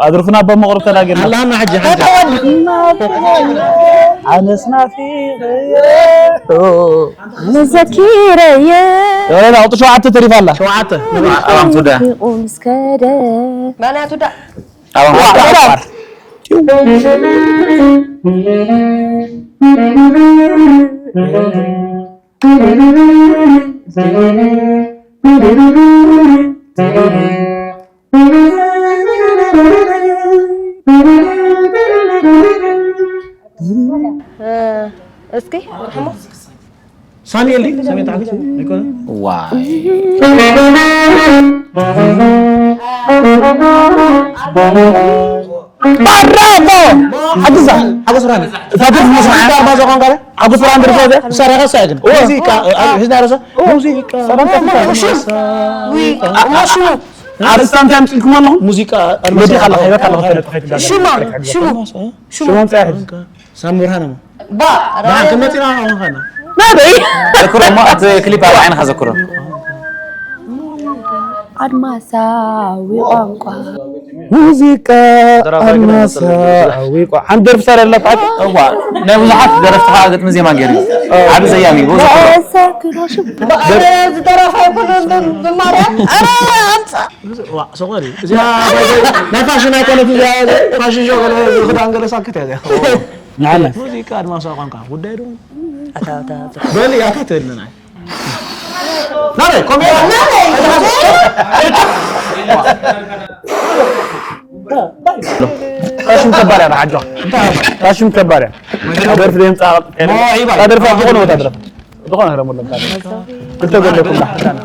ኣድርፉና ኣባ መቕረብ ተናጊርና። ኣላና ሕጂ፣ ሕጂ። ኣነስ ናፊቐዮ። ዘኪረየ። ወለላ፣ ቁጥሪ ሸውዓተ ተሪፋ ኣላ። ሸውዓተ። ኣባም ትውዳ። ናፊቑ ምስ ከደ። ማን እያ ትውዳ? ኣባም ዋ፣ ትውዳ። ዋ። እስኪ ሳሚ የልዲ፣ ሳሚ ተዓቢት ኣይኮነ? ዋይ። ብራቮ! ሓግዛ! ሓጎስ ብርሃን። እታ ደርፊ መስማዕ ሙዚቃ ኣልማዝ ቋንቋ ዶ? ሓጎስ ብርሃን ደርፊ እያ? ሰራኻ እሳ ግን። ሙዚቃ፣ እ፣ እ፣ ሒዝና ርሶ? ሙዚቃ። ሰላም፣ ሰላም፣ ሰላም። ውይ፣ ሽሙ። ኣርእስታ እንታይ ኣምፂእልኩም ኣለኹም? ሙዚቃ ኣልማዝ ወዲኻ ኣለኻ፣ ቋንቋ። ሂበካ ኣለኹ፣ ተለጥፈ ሽሙ፣ ሽሙ፣ ሽሙ። ሽሞም ፀያሒ። ሳሚ ብርሃነ እሞ። ባ፣ ደሓን ራያ። ክንመፅእ ኢና፣ ኣሁን ኸና። ናበይ? ዘክሮ እሞ፣ እቲ ክሊፕ ኣብ ዓይንኻ ዘክሮ። ኣድማሳዊ ቋንቋ። ሙዚቃ ደራፋይ ግን ኣድማሳዊ ቋንቋ። ሓንቲ ደርፊ ሰሪሐላ ትሓት? እዋ፣ ናይ ብዙሓት ደረፍቲ ከዓ ግጥሚ ዜማን ገይሩ እዩ። ዓቢ ዘያሚ እዩ፣ ዘክሮ። ዘክሮ ሽባ። ባ፣ እዚ ደራፋይ ኩሉ ብ-፣ ብማርያም። ኣረ፣ ኣምፃ። ዋ፣ ሰቆሪ። እዚኣ ናይ ፋሽን ኣይኮነት፣ እዚኣ ፋሽን ሾው ገለ፣ ክዳን ገለ ሳክት እያ እዚኣ። ንዓና። ሙዚቃ ኣድማሳዊ ቋንቋ ጉዳይ ዶ? ኣታ፣ ኣታ፣ ኣታ። በል፣ እያ ከትህልና። ናበይ? ኮሜዲ? ናበይ? ፋሽን ከባርያ ንሓጆ። ፋሽን ከባርያ። ደርፊ ደም ጻቕ። መዋዒባ። ደርፊ ዝኾነ ቦታ ደርፊ። ዝኾነ ነገር ሙሉ። ክልተ ገለኩም ዳሕዳና።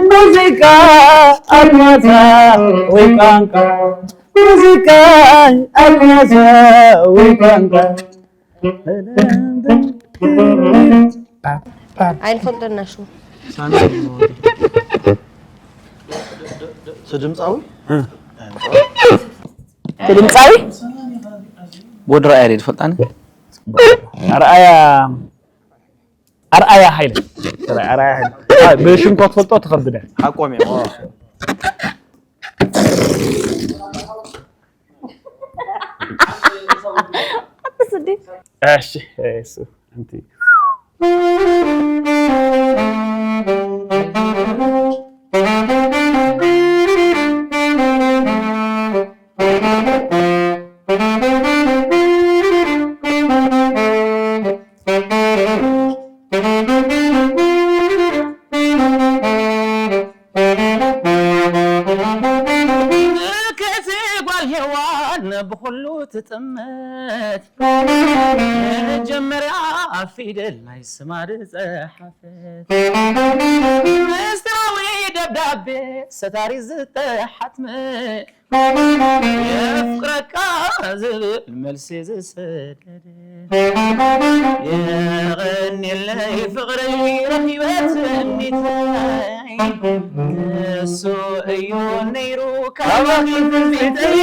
ሙዚቃ ኣድማሳ ወይ ቋንቋ፣ ሙዚቃ ኣድማሳ ወይ ቋንቋ። ኣይንፈልጦና ሽሙ። ሳሚ እቲ ድምፃዊ? እቲ ድምፃዊ? ወዲ ረኣያ ድዩ ትፈልጣኒ? ኣርኣያ፣ ኣርኣያ ሃይለ። ኣርኣያ ሃይለ። ኣይ፣ ብሽም እኮ ትፈልጦ ትኸብደ። ሓቆም እዮም። እሺ፣ እሱ፣ እንቲ። ምልክት ጓል ሄዋን ብኹሉ ትጥመት፣ መጀመርያ ፊደል ናይ ስማ ዝጸሓፈት፣ ምስጢራዊ ደብዳቤ ሰታሪ ዝተሓትመ፣ የፍቅረካ ዝብል መልሲ ዝሰደደ። የቐንየለይ ፍቕረይ ረኺበ ትምኒተይ፣ ንሱ እዩ ነይሩ ካባኺ ትምኒተይ።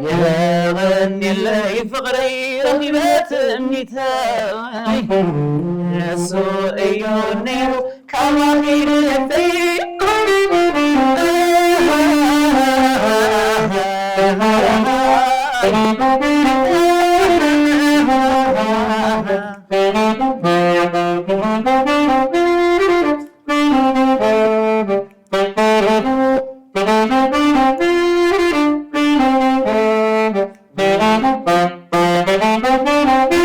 የቐንየለይ ፍቕረይ ረኺበ ትምኒተይ፣ ንሱ እዩ ነይሩ ካባኺ ርሕቕተይ።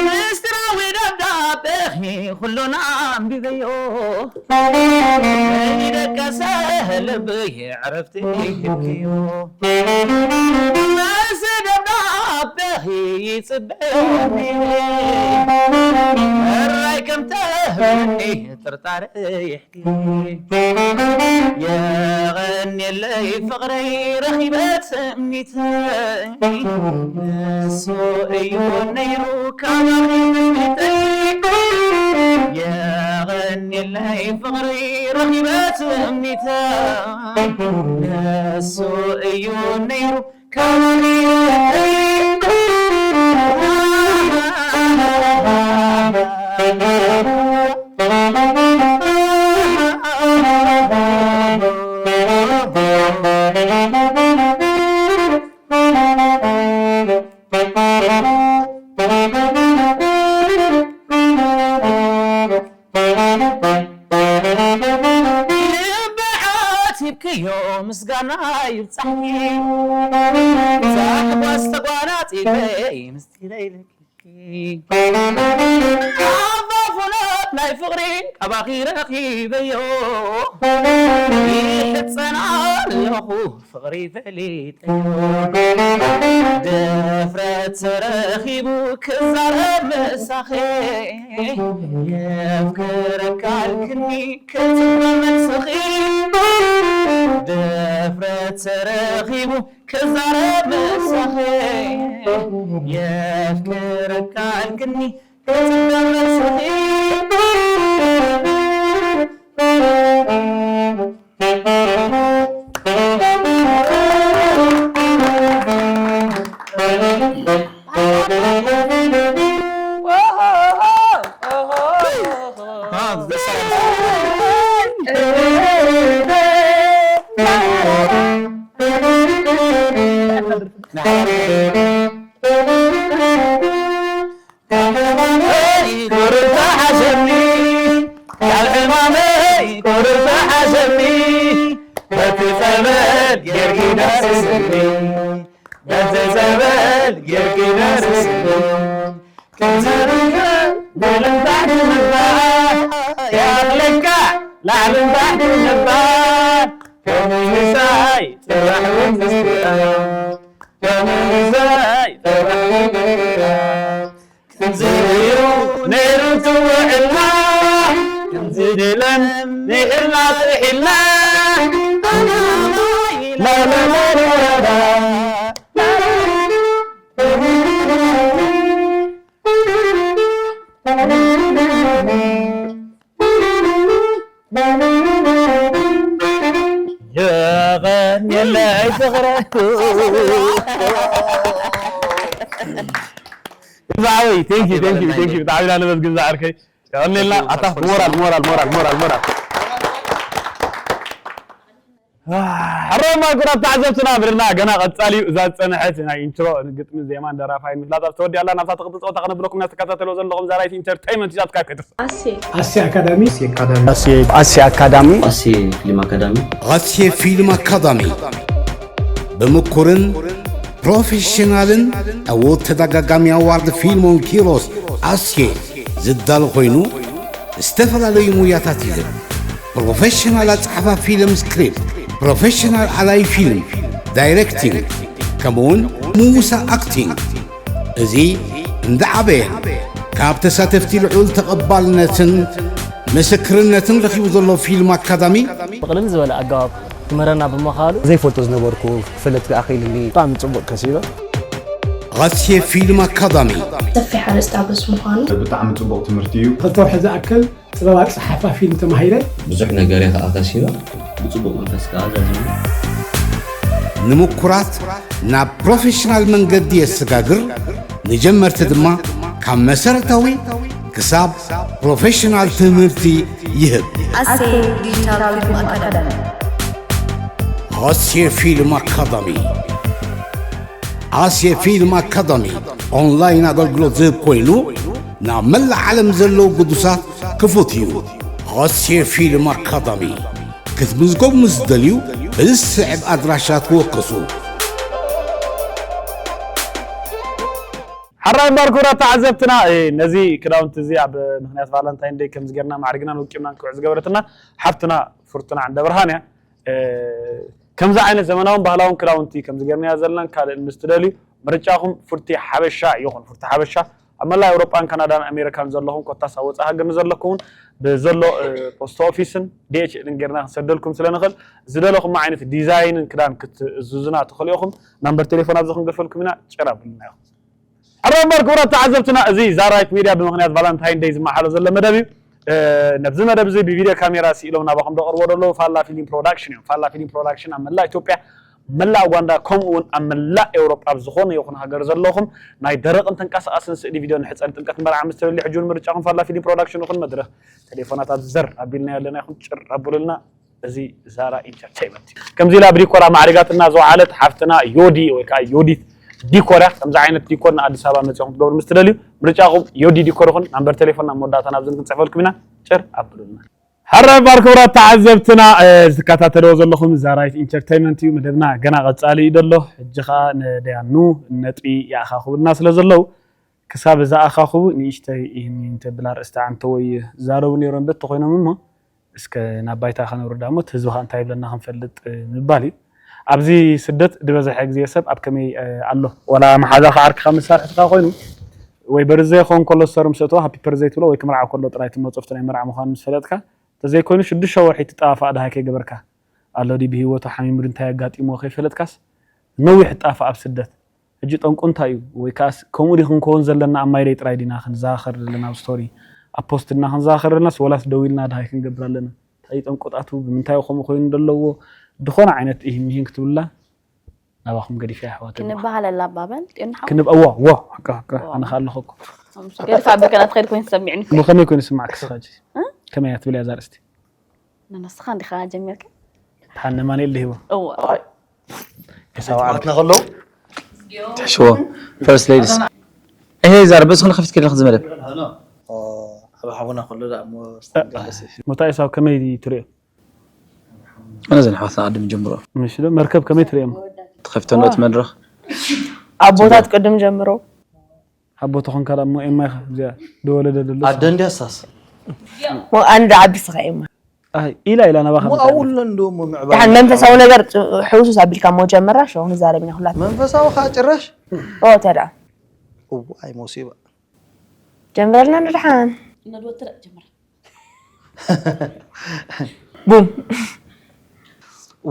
ምስጢራዊ ደብዳቤኺ ኩሉን ኣንቢበዮ፣ ዘይደቀሰ ልበይ ዕረፍቲ ሂብክዮ። መልሲ ደብዳቤኺ ይጽበዮ፣ ሕራይ ከም ተህብኒ ጥርጣረ የቐንየለይ ፍቕረይ ረኺበ ትምኒተይ፣ ንሱ እዩ ነይሩ ካባኺ ትምኒተይ። የቐንየለይ ፍቕረይ ረኺበ ትምኒተይ፣ ንሱ እዩ ነይሩ ልቢ ዓቲብክዮ ምስጋና ይብጻሕኪ፣ ዛሕጓስ ተጓናጺፈ ምስጢረይ ለኪ። ኣፋፉናት ናይ ፍቕሪ ካባኺ ረኺበዮ፣ ይሕጸን ኣለኹ ፍቕሪ ፈሊጠዮ። ድፍረት ተረኺቡ ክዛረብ ምሳኺ፣ የፍቅረካ ኣልክኒ ክጽበ መልስኺ። ድፍረት ተረኺቡ ክዛረብ ምሳኺ፣ የፍቅረካ ኣልክኒ ክጽበ መልስኺ። ሕማመይ ቁርብ ተሓሸኒ፣ ካብ ሕማመይ ቁርብ ተሓሸኒ፣ በቲ ጸበል ጌርኪ ዳስስኒ፣ በቲ ጸበል ጌርኪ ዳስስኒ። ከምዚ ርግእ ንልምታዕ ንምባል፣ ያለካ ላዕሊ ምባል ንምባል፣ ከምዚ ምሳይ ጽባሕ እውን ምስግኣን፣ ከምዚ ምሳይ ጽባሕ እውን ምስግኣን። ከምዚ እዩ ነይሩ ትውዕልና፣ ከምዚ ድለን ንኢልና ጥሒልና። ላላላላላ። የቐንየለይ ፍቕረይ። ብጣዕሚ፣ thank you፣ thank you፣ thank you። ብጣዕሚ ኢና ነመስግን ዝዓርከይ። የቐንየልና። ኣታ ሞራል፣ ሞራል፣ ሞራል፣ ሞራል፣ ሞራል። ኣሮማ ኩራት ተዓዘብትና፣ ብርና ገና ቀጻሊ እዩ። እዛ ዝጸንሐት ናይ ኢንትሮ ግጥሚ፣ ዜማን ደራፋይን ምፍላጣ ተወዲኣ ኣላ። ናብታ ትቕጽል ጸወታ ከነብለኩም ኢና። ትከታተልዎ ዘለኹም ዛራይት ኢንተርተይመንት እዩ። ሳብስክራይብ ከይትርስዑ። ኣሴ ኣካዳሚ። ኣሴ ኣካዳሚ። ኣሴ ፊልም ኣካዳሚ። ኣሴ ፊልም ኣካዳሚ ብምኩርን ፕሮፌሽናልን ዕዉት ተደጋጋሚ ኣዋርድ ፊልሞን ኪሮስ ኣሴ ዝዳሎ ኮይኑ፣ ዝተፈላለዩ ሙያታት ይህብ። ፕሮፌሽናል ኣጻሕፋ ፊልም ስክሪፕት፣ ፕሮፌሽናል ኣላይ ፊልም ዳይሬክቲንግ፣ ከምኡውን ሙሳ ኣክቲንግ። እዚ እንዳዓበየን ካብ ተሳተፍቲ ልዑል ተቐባልነትን ምስክርነትን ረኺቡ ዘሎ ፊልም ኣካዳሚ፣ ብቕልል ዝበለ ኣገባብ ክምህረና ብምዃሉ፣ ዘይፈልጦ ዝነበርኩ ክፈልጥ ክኣኽኢልኒ። ብጣዕሚ ጽቡቕ ከሲበ። ኣሴ ፊልም ኣካዳሚ። ሰፊሕ ኣርእስቲ ኣብ ርእሲ ምዃኑ። ብጣዕሚ ጽቡቕ ትምህርቲ እዩ። ክልተ ወርሒ ዝኣክል ጥበብ ኣጸሓሕፋ ፊልም ተማሂረ። ብዙሕ ነገር እየ ከዓ ከሲበ። ብጽቡቕ መንፈስ ከዓ ዛዚሙ። ንምኩራት ናብ ፕሮፌሽናል መንገዲ የሰጋግር፣ ንጀመርቲ ድማ ካብ መሰረታዊ ክሳብ ፕሮፌሽናል ትምህርቲ ይህብ። ኣሴ ዲጂታል ፊልም ኣካዳሚ። ኣሴ ፊልም ኣካዳሚ። ሃስየ ፊልም ኣካዳሚ ኦንላይን ኣገልግሎት ዝህብ ኮይኑ፣ ናብ መላእ ዓለም ዘለዉ ግዱሳት ክፉት እዩ። ሃስየ ፊልም ኣካዳሚ፣ ክትምዝገቡ ምስ ትደልዩ፣ ብዝስዕብ ኣድራሻ ትወከሱ። ሕራይ እምበር ክቡራት ተዓዘብትና፣ እ፣ ነዚ ክዳውንቲ እዚ ኣብ ምኽንያት ቫለንታይን ደይ ከምዚ ጌርና ማዕሪግናን ወቂብናን ክውዕ ዝገበረትና ሓፍትና ፍርቱና ዓንደብርሃን እያ። እ፣ ከምዚ ዓይነት ዘመናውን ባህላውን ክዳውንቲ ከምዚ ጌርናዮ ዘለናን ካልእን ምስ ትደልዩ፣ ምርጫኹም ፉርቲ ሓበሻ ይኹን። ፉርቲ ሓበሻ ኣብ መላእ ኤውሮጳን ካናዳን ኣሜሪካን ዘለኹም፣ ኮታስ ኣብ ወጻኢ ሃገር ንዘለኩም እውን ብዘሎ፣ እ፣ ፖስት ኦፊስን ዲ ኤች ኤልን ጌርና ክንሰደልኩም ስለ ንኽእል፣ ዝደለኹም ዓይነት ዲዛይንን ክዳን ክትእዝዙና ትኽእሉ ኢኹም። ናምበር ቴሌፎን ኣብዚ ክንገድፈልኩም ኢና፣ ጭር ኣብሉና ኢኹም። ሕራይ እምበር ክቡራት ተዓዘብትና፣ እዚ ዛራይት ሚድያ ብምኽንያት ቫለንታይን ደይ ዝመሓሎ ዘሎ መደብ እዩ። እ፣ ነብዚ መደብ እዚ ብቪድዮ ካሜራ ስኢሎም ናባኹም ዘቕርቦ ዘለዉ ፋላ ፊልም ፕሮዳክሽን እዮም። ፋላ ፊልም ፕሮዳክሽን ኣብ መላእ ኢትዮጵያ፣ መላእ ኡጋንዳ፣ ከምኡ እውን ኣብ መላእ ኤውሮጳ ኣብ ዝኾነ ይኹን ሃገር ዘለኹም ናይ ደረቕን ተንቀሳቓስን ስእሊ፣ ቪድዮ፣ ንሕጸን ጥምቀት መርዓ ምስ ተደልዩ ሕጂ እውን ምርጫኹም ፋላ ፊልም ፕሮዳክሽን ይኹን። መድረኽ ቴሌፎናት ኣብዚ ዘር ኣቢልና ኣለና፣ ይኹን ጭር ኣብሉልና። እዚ ዛራ ኢንተርቴይመንት እዩ። ከምዚ ኢላ ብዲኮር ኣማዕሪጋትና ዝወዓለት ሓፍትና ዮዲ ወይ ከዓ ዮዲት ዲኮር እያ። ከምዚ ዓይነት ዲኮር ንኣዲስ ኣበባ መፂኹም ክትገብሩ ምስ ትደልዩ ምርጫኹም ዮዲ ዲኮር ይኹን። ናምበር ቴሌፎን ናብ መወዳእታ ናብዚ ክንፅሕፈልኩም ኢና። ጭር ኣብሉልና። ሕራይ እምበር ክቡራት ተዓዘብትና፣ እ፣ ዝከታተልዎ ዘለኹም ዛራይት ኢንተርቴይመንት እዩ። መደብና ገና ቀፃሊ እዩ ዘሎ። ሕጂ ከዓ ንደያኑ ነጥቢ ይኣኻኽቡልና ስለ ዘለዉ ክሳብ ዝኣኻኽቡ ንእሽተይ ኢህን ሚህን ተብል ኣርእስቲ ዓንተወይ ይዛረቡ ነይሮም በቲ ኮይኖም እሞ እስከ ናብ ባይታ ከነውርዳ እሞ እቲ ህዝቢ ከዓ እንታይ ይብለና ክንፈልጥ ምባል እዩ። ኣብዚ ስደት ዝበዝሐ ግዜ ሰብ ኣብ ከመይ፣ እ፣ ኣሎ? ዋላ መሓዛኻ ዓርክኻ መሳርሕትኻ ኮይኑ ወይ በርዘይ ክኸውን ከሎ ስተርም ሰእትዎ ሃፒ ፐርዘይ ትብሎ ወይ ክምርዓ ከሎ ጥራይ ትመጾ ኣብቲ ናይ መርዓ ምዃኑ ምስ ፈለጥካ፣ ተዘይኮይኑ ሽዱሽተ ወርሒ ትጠፋፋእ ደሃይ ከይገበርካ ኣሎ ድዩ ብህይወቱ ሓሚሙ ድዩ እንታይ ኣጋጢምዎ ከይፈለጥካስ ነዊሕ ትጠፋ ኣብ ስደት። ሕጂ ጠንቁ እንታይ እዩ? ወይ ከኣስ ከምኡ ድዩ ክንከውን ዘለና? ኣብ ማይደይ ጥራይ ዲና ክንዘኻኸር ዘለና ኣብ ስቶሪ ኣብ ፖስት ድና ክንዘኻኸር ኣለናስ ወላስ ደው ኢልና ደሃይ ክንገብር ኣለና? እንታይ እዩ ጠንቁ ጣቱ? ብምንታይ እዩ ከምኡ ኮይኑ ዘለዎ? ዝኾነ ዓይነት ኢሂን ሚሂን ክትብሉላ ናባኹም ገዲፈ እየ ኣሕዋተይ። ክንበሃል ኣላ ኣባበል ጤና ሓው ክንብ እዎ እዎ ሓቃ ሓቃ ኣነ ከኣ ኣለኹ እኮ። ገድፋ ኣቢልካ ናትኸይድ ኮይኑ ተሰሚዑኒ። እሞ ከመይ ኮይኑ ይስማዓኪ እስኻ ሕጂ? ከመይ እያ ትብል እያ እዛ ኣርእስቲ? ንስኻ እንዲኻ ጀሚርካ። ደሓን ነማንኤል ድሂቦ። እዎ ኤሳው ዓርኪ ኣሕዋትና ከለዉ ትሕሽዎ ፈርስት ሌዲስ እሄ ዛር በስኹን ከፊት ከለኽ ዝመደብ ኣብ ሓቡና ከሎ ደኣ እሞ ስተንቀለስ ሞታ ኤሳው ከመይ ትርእዮ? ኣነ ዘን ኣሕዋትና ቅድም ጀምሮ ምሽ ዶ መርከብ ከመይ ትርእዮም? ተኸፊተኖ እቲ መድረኽ ኣቦታት ቅድም ጀምሮ ኣቦ ተኾንካ ደኣ እሞ ኤማ ኢኻ እዚኣ ዝወለደ ዘሎ ኣደ እንድያ ሳስ ኣንድ ዓቢ ስኻ ኤማ ኣይ ኢላ ኢላ ናባኻ ሞ መጻ። ኣውሎ እንዶ ሞ ምዕባል ድሓን መንፈሳዊ ነገር ሕውሱስ ኣቢልካ እሞ ጀመራ ሸው ንዛረብ ኢና ኩላት መንፈሳዊ ኸዓ ጭራሽ ኦ ተዳ እዋይ ሞሲባ ጀምረልና ንድሓን ነድወትረ ጀምራ ቡም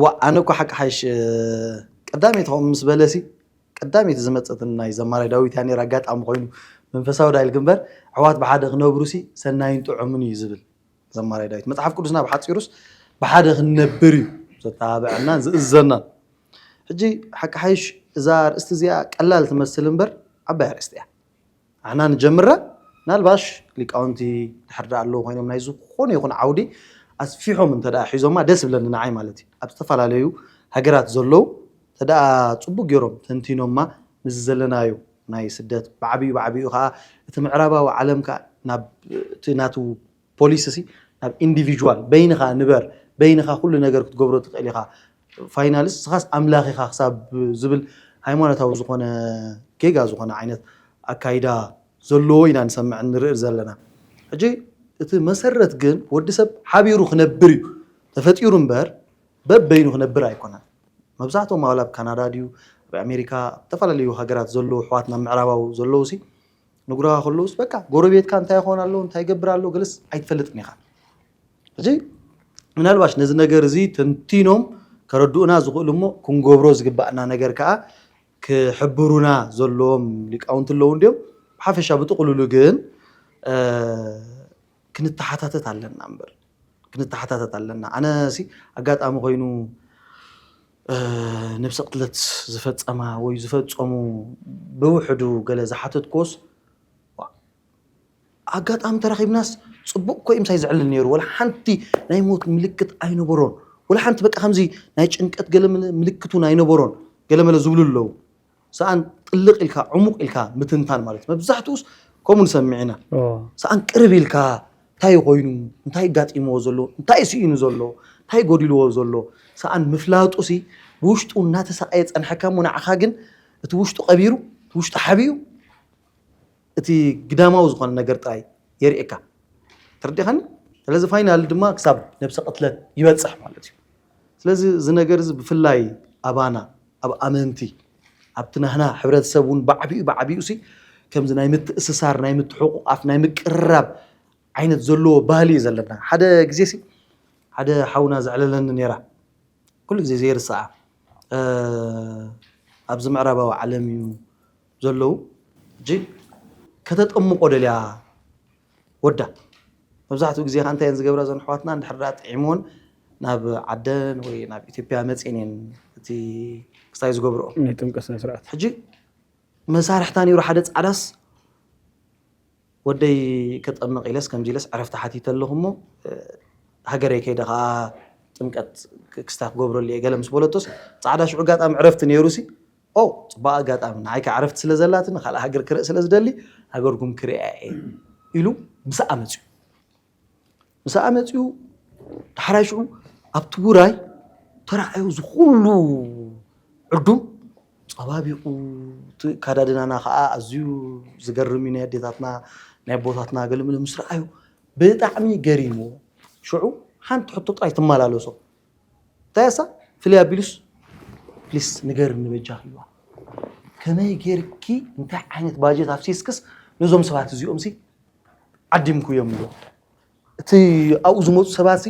ዋ ኣነ እኮ ሓቂ ሓይሽ ቀዳመይቲ ከምኡ ምስ በለሲ ቀዳመይቲ ዝመፀትን ናይ ዘማራይ ዳዊት እያ ነይራ ኣጋጣሚ ኮይኑ መንፈሳዊ ዳይል ግንበር ኣሕዋት ብሓደ ክነብሩ ሲ ሰናይን ጥዑምን እዩ ዝብል ዘማራይ ዳዊት መፅሓፍ ቅዱስና ብሓፂሩስ ብሓደ ክንነብር እዩ ዘተባብዐናን ዝእዘናን ሕጂ ሓቂ ሓይሽ እዛ ኣርእስቲ እዚኣ ቀላል ትመስል እምበር ዓባይ ኣርእስቲ እያ ኣሕና ንጀምራ ምናልባሽ ሊቃውንቲ ድሕር ዳ ኣለዉ ኮይኖም ናይ ዝኾነ ይኹን ዓውዲ ኣስፊሖም እንተ ደኣ ሒዞማ ደስ ይብለኒ ንዓይ ማለት እዩ ኣብ ዝተፈላለዩ ሃገራት ዘለዉ እንተ ደኣ ፅቡቅ ገይሮም ተንቲኖማ ንዚ ዘለናዮ ናይ ስደት ብዓብዩ ብዓብዩ ከዓ እቲ ምዕራባዊ ዓለም ከዓ ናብ እቲ ናቱ ፖሊሲ ሲ ናብ ኢንዲቪጁዋል በይንኻ ንበር በይንኻ ኩሉ ነገር ክትገብሮ ትኽእል ኢኻ ፋይናልስ ስኻስ ኣምላኽ ኢኻ ክሳብ ዝብል ሃይማኖታዊ ዝኾነ ጌጋ ዝኾነ ዓይነት ኣካይዳ ዘለዎ ኢና ንሰምዕ ንርኢ ዘለና ሕጂ እቲ መሰረት ግን ወዲ ሰብ ሓቢሩ ክነብር እዩ ተፈጢሩ እምበር በበይኑ ክነብር ኣይኮነን መብዛሕትኦም ኣባል ኣብ ካናዳ ድዩ ኣብ ኣሜሪካ ዝተፈላለዩ ሃገራት ዘለዉ ኣሕዋትና ምዕራባዊ ዘለዉ ሲ ንጉራኻ ከለውስ በቃ ጎረቤትካ እንታይ ይኾን ኣሎ እንታይ ይገብር ኣሎ ገለስ ኣይትፈልጥን ኢኻ ሕጂ ምናልባሽ ነዚ ነገር እዚ ተንቲኖም ከረድኡና ዝኽእሉ እሞ ክንገብሮ ዝግባእና ነገር ከዓ ክሕብሩና ዘለዎም ሊቃውንቲ ኣለዉ እንዲዮም ብሓፈሻ ብጥቕልሉ ግን ክንተሓታተት ኣለና እምበር ክንተሓታተት ኣለና ኣነ ሲ ኣጋጣሚ ኮይኑ ነብሰ ቅትለት ዝፈፀማ ወይ ዝፈፀሙ ብውሕዱ ገለ ዝሓተትኮስ ኣጋጣሚ ተራኺብናስ ፅቡቅ ኮ ምሳይ ዘዕልል ነይሩ ወላ ሓንቲ ናይ ሞት ምልክት ኣይነበሮን ወላ ሓንቲ በቃ ከምዚ ናይ ጭንቀት ገለ ምልክት እውን ኣይነበሮን ገለመለ ዝብሉ ኣለዉ ሰኣን ጥልቕ ኢልካ ዕሙቕ ኢልካ ምትንታን ማለት እዩ። መብዛሕትኡስ ከምኡ ንሰምዕ ኢና። ሰኣን ቅርብ ኢልካ እንታይ ኮይኑ፣ እንታይ ጋጢምዎ ዘሎ፣ እንታይ ስኢኑ ዘሎ፣ እንታይ ጎዲልዎ ዘሎ ሰኣን ምፍላጡ ሲ ብውሽጡ እናተሳቐየ ጸንሐካ እሞ ንዓኻ ግን እቲ ውሽጡ ቀቢሩ እቲ ውሽጡ ሓቢኡ እቲ ግዳማዊ ዝኾነ ነገር ጥራይ የርእየካ። ተረዲኻኒ? ስለዚ ፋይናል ድማ ክሳብ ነብሰ ቅትለት ይበጽሕ ማለት እዩ። ስለዚ እዚ ነገር እዚ ብፍላይ ኣባና ኣብ ኣመንቲ ኣብቲ ናህና ሕብረተሰብ እውን ብዓቢኡ ብዓቢኡ ሲ ከምዚ ናይ ምትእስሳር ናይ ምትሕቑቓፍ ናይ ምቅርራብ ዓይነት ዘለዎ ባህሊ እዩ ዘለና። ሓደ ግዜ ሲ ሓደ ሓውና ዘዕለለኒ ነይራ ኩሉ ግዜ ዘይርስዓ ኣብዚ ምዕራባዊ ዓለም እዩ ዘለዉ ሕጂ ከተጠምቆ ደልያ ወዳ መብዛሕትኡ ግዜ ከዓ እንታይ እየን ዝገብራ ዘን ኣሕዋትና እንድሕር ደኣ ጥዒምዎን ናብ ዓደን ወይ ናብ ኢትዮጵያ መፅእን እየን እቲ ክስታይ ዝገብርኦ ናይ ጥምቀት ስነ ስርዓት ሕጂ መሳርሕታ ነይሩ ሓደ ፃዕዳስ ወደይ ከጠምቕ ኢለስ ከምዚ ኢለስ ዕረፍቲ ሓቲተ ኣለኹ እሞ ሃገረይ ከይደ ከዓ ጥምቀት ክስታይ ክገብረሉ እየ ገለ ምስ በለቶስ ፃዕዳ ሽዑ ኣጋጣሚ ዕረፍቲ ነይሩ ሲ ኦ ፅቡቅ ኣጋጣሚ ንዓይ ከዓ ዕረፍቲ ስለ ዘላትኒ ካልእ ሃገር ክርኢ ስለ ዝደሊ ሃገርኩም ክርእያ እየ ኢሉ ምሳኣ መፅኡ ምሳኣ መፅኡ ዳሕራይ ሽዑ ኣብቲ ውራይ ተራኣዩ ዝኩሉ ዕዱም ፀባቢቑ እቲ ኣካዳድናና ከዓ ኣዝዩ ዝገርም እዩ ናይ ኣዴታትና ናይ ኣቦታትና ገለመለ ምስ ረኣዩ ብጣዕሚ ገሪምዎ ሽዑ ሓንቲ ሕቶ ጥራይ ትመላለሶ እንታይ እሳ ፍልይ ኣቢሉስ ፕሊስ ንገርኒ በጃኺ ኢልዋ ከመይ ጌርኪ እንታይ ዓይነት ባጀት ኣፍሲስክስ ነዞም ሰባት እዚኦም ሲ ዓዲምኩዮም ኢልዋ እቲ ኣብኡ ዝመፁ ሰባት ሲ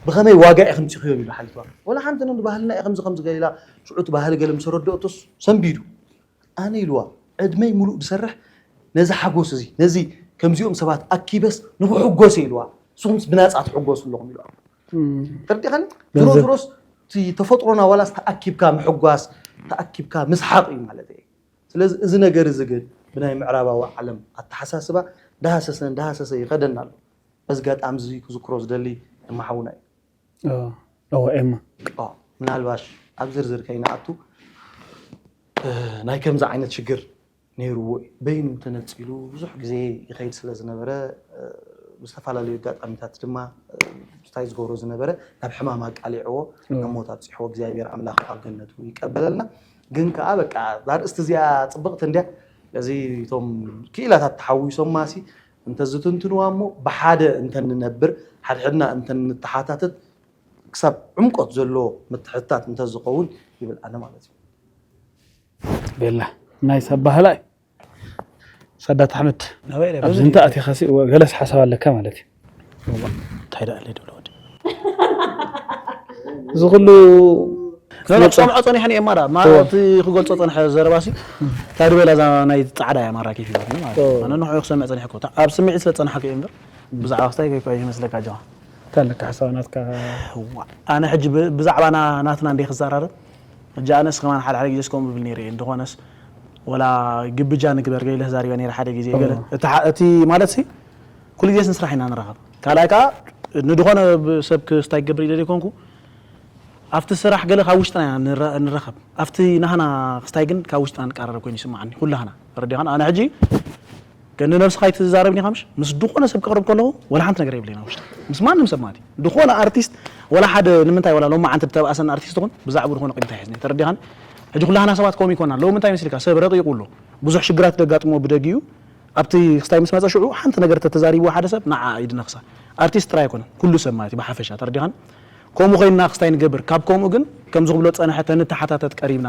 ብኸመይ ዋጋ ኢኹም ምፂኽዮም ኢሉ ሓሊፍዋ ወላ ሓንቲ ነ ባህልና ኢኹም ከምዚ ከምዚ ገሊላ ሽዑ እቲ ባህሊ ገለ ምስ ኣረድኦቶስ ሰንቢዱ ኣነ ኢልዋ ዕድመይ ሙሉእ ዝሰርሕ ነዚ ሓጎስ እዚ ነዚ ከምዚኦም ሰባት ኣኪበስ ንክሕጎስ እየ ኢልዋ ንስኹምስ ብናፃ ትሕጎሱ ኣለኹም ኢልዋ ተረዲኻኒ ዝሮ ዝሮስ እቲ ተፈጥሮና ዋላስ ተኣኪብካ ምሕጓስ ተኣኪብካ ምስሓቕ እዩ ማለት እዩ ስለዚ እዚ ነገር እዚ ግን ብናይ ምዕራባዊ ዓለም ኣተሓሳስባ ዳሃሰሰን ዳሃሰሰ ይኸደና ኣሎ በዚ ጋጣሚ እዚ ክዝክሮ ዝደሊ እማሓውና እዩ እወ ኤማ ምናልባሽ ኣብ ዝርዝር ከይንኣቱ ናይ ከምዚ ዓይነት ሽግር ነይርዎ እዩ በይኑ ተነፂሉ ብዙሕ ግዜ ይኸይድ ስለ ዝነበረ ብዝተፈላለዩ ኣጋጣሚታት ድማ እንታይ ዝገብሮ ዝነበረ ናብ ሕማም ኣቃሊዕዎ ናብ ሞት ኣብፅሕዎ እግዚኣብሔር ኣምላኽ ኣብ ገነቱ ይቀበለልና ግን ከዓ በቃ ዛርእስቲ እዚኣ ፅብቕቲ እንድያ እዚ እቶም ክኢላታት ተሓዊሶማ ሲ እንተዝትንትንዋ እሞ ብሓደ እንተንነብር ሓድሕድና እንተንተሓታተት ክሳብ ዕምቆት ዘሎ ምትሕትታት እንተዝኸውን ይብል ኣነ ማለት እዩ ቤላ ናይ ሰብ ባህላ እዩ ሳዳት ኣሕመድ ኣብዚ እንተ ኣቲኻሲ ገለስ ሓሳብ ኣለካ ማለት እዩ እንታይ ደኣ ኣለይ ድብሎ ወዲ እዚ ኩሉ ክሰምዖ ፀኒሐ እየ ማራ እቲ ክገልፆ ፀንሐ ዘረባሲ ታድበላ እዛ ናይ ፃዕዳ እያ ማራ ኬፍ ይበትኒ ማለት ኣነ ንሕኡ ክሰምዕ ፀኒሐ እኮ ኣብ ስምዒት ስለ ፀናሕኩ እየ እምበር ብዛዕባ ክስታይ ከይኮ ይመስለካ ጀዋ እንታይ ኣለካ ሓሳብ ናትካ ኣነ ሕጂ ብዛዕባ ናትና እንደ ክዘራረብ ሕጂ ኣነስ ከማን ሓደ ሓደ ግዜስ ከምኡ ብል ነይረ እየ እንተኾነስ ወላ ግብጃ ንግበር ገለ ተዛሪበ ነይረ ሓደ ግዜ ገለ እቲ ማለት ሲ ኩሉ ግዜስ ንስራሕ ኢና ንራኸብ ካልኣይ ከዓ ንድኾነ ሰብ ክስታይ ክገብር ኢለ ዘይኮንኩ ኣብቲ ስራሕ ገለ ካብ ውሽጥና ኢና ንራኸብ ኣብቲ ናህና ክስታይ ግን ካብ ውሽጥና ንቀራረብ ኮይኑ ይስማዓኒ ኩላህና ተረዲኻን ኣነ ሕጂ ግን ንነብስኻ ኣይትዛረብን ኢኻ ምሽ ምስ ድኾነ ሰብ ክቕርብ ከለኹ ወላ ሓንቲ ነገር የብለይና ውሽጢ ምስ ማንም ሰብ ማለት እዩ ድኾነ ኣርቲስት ወላ ሓደ ንምንታይ ወላ ሎማዓንቲ ዝተባእሰና ኣርቲስት ኹን ብዛዕባ ድኾነ ቂምታ ይሕዝኒ ተረዲኻን ሕጂ ኩላህና ሰባት ከምኡ ይኮና ሎሚ እንታይ መሲልካ ሰብ ረቂቁ ኣሎ ብዙሕ ሽግራት ደጋጥሞ ብደጊኡ ኣብቲ ክስታይ ምስ መፀ ሽዑ ሓንቲ ነገር ተተዛሪብዎ ሓደ ሰብ ንዓ ይድነኽሳ ኣርቲስት ጥራይ ኣይኮነን ኩሉ ሰብ ማለት እዩ ብሓፈሻ ተረዲኻን ከምኡ ኮይንና ክስታይ ንገብር ካብ ከምኡ ግን ከም ዝኽብሎ ፀንሐ ተንተሓታተት ቀሪብና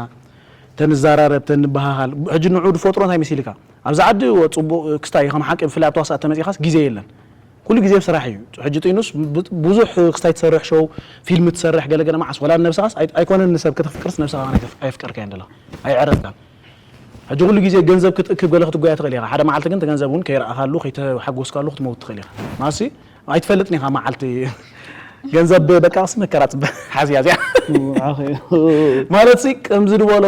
ተንዘራረብ ተንበሃሃል ሕጂ ንዑ ዝፈጥሮ እንታይ መሲልካ ኣብዚ ዓዲ እወ ፅቡቅ ክስታይ ከም ሓቂ ብፍላይ ኣብ ተዋሳእ ተመፂኻስ ግዜ የለን ኩሉ ግዜ ስራሕ እዩ ሕጂ ጥይኑስ ብዙሕ ክስታይ ትሰርሕ ሸው ፊልም ትሰርሕ ገለገለ መዓስ ወላ ነብስኻስ ኣይኮነን ንሰብ ከተፍቅርስ ነብስኻ ኣይፍቀርካ እየን ደለኻ ኣይዕረፍካን ሕጂ ኩሉ ግዜ ገንዘብ ክትእክብ ገለ ክትጎያ ትኽእል ኢኻ ሓደ መዓልቲ ግን ገንዘብ እውን ከይረኣኻሉ ከይተሓጎስካሉ ክትመውት ትኽእል ኢኻ ማሲ ኣይትፈልጥን ኢኻ መዓልቲ ገንዘብ በቃ ስ መከራ ፅበ ሓዝያ እዚኣ ማለት ሲ ከምዚ ዝበሎ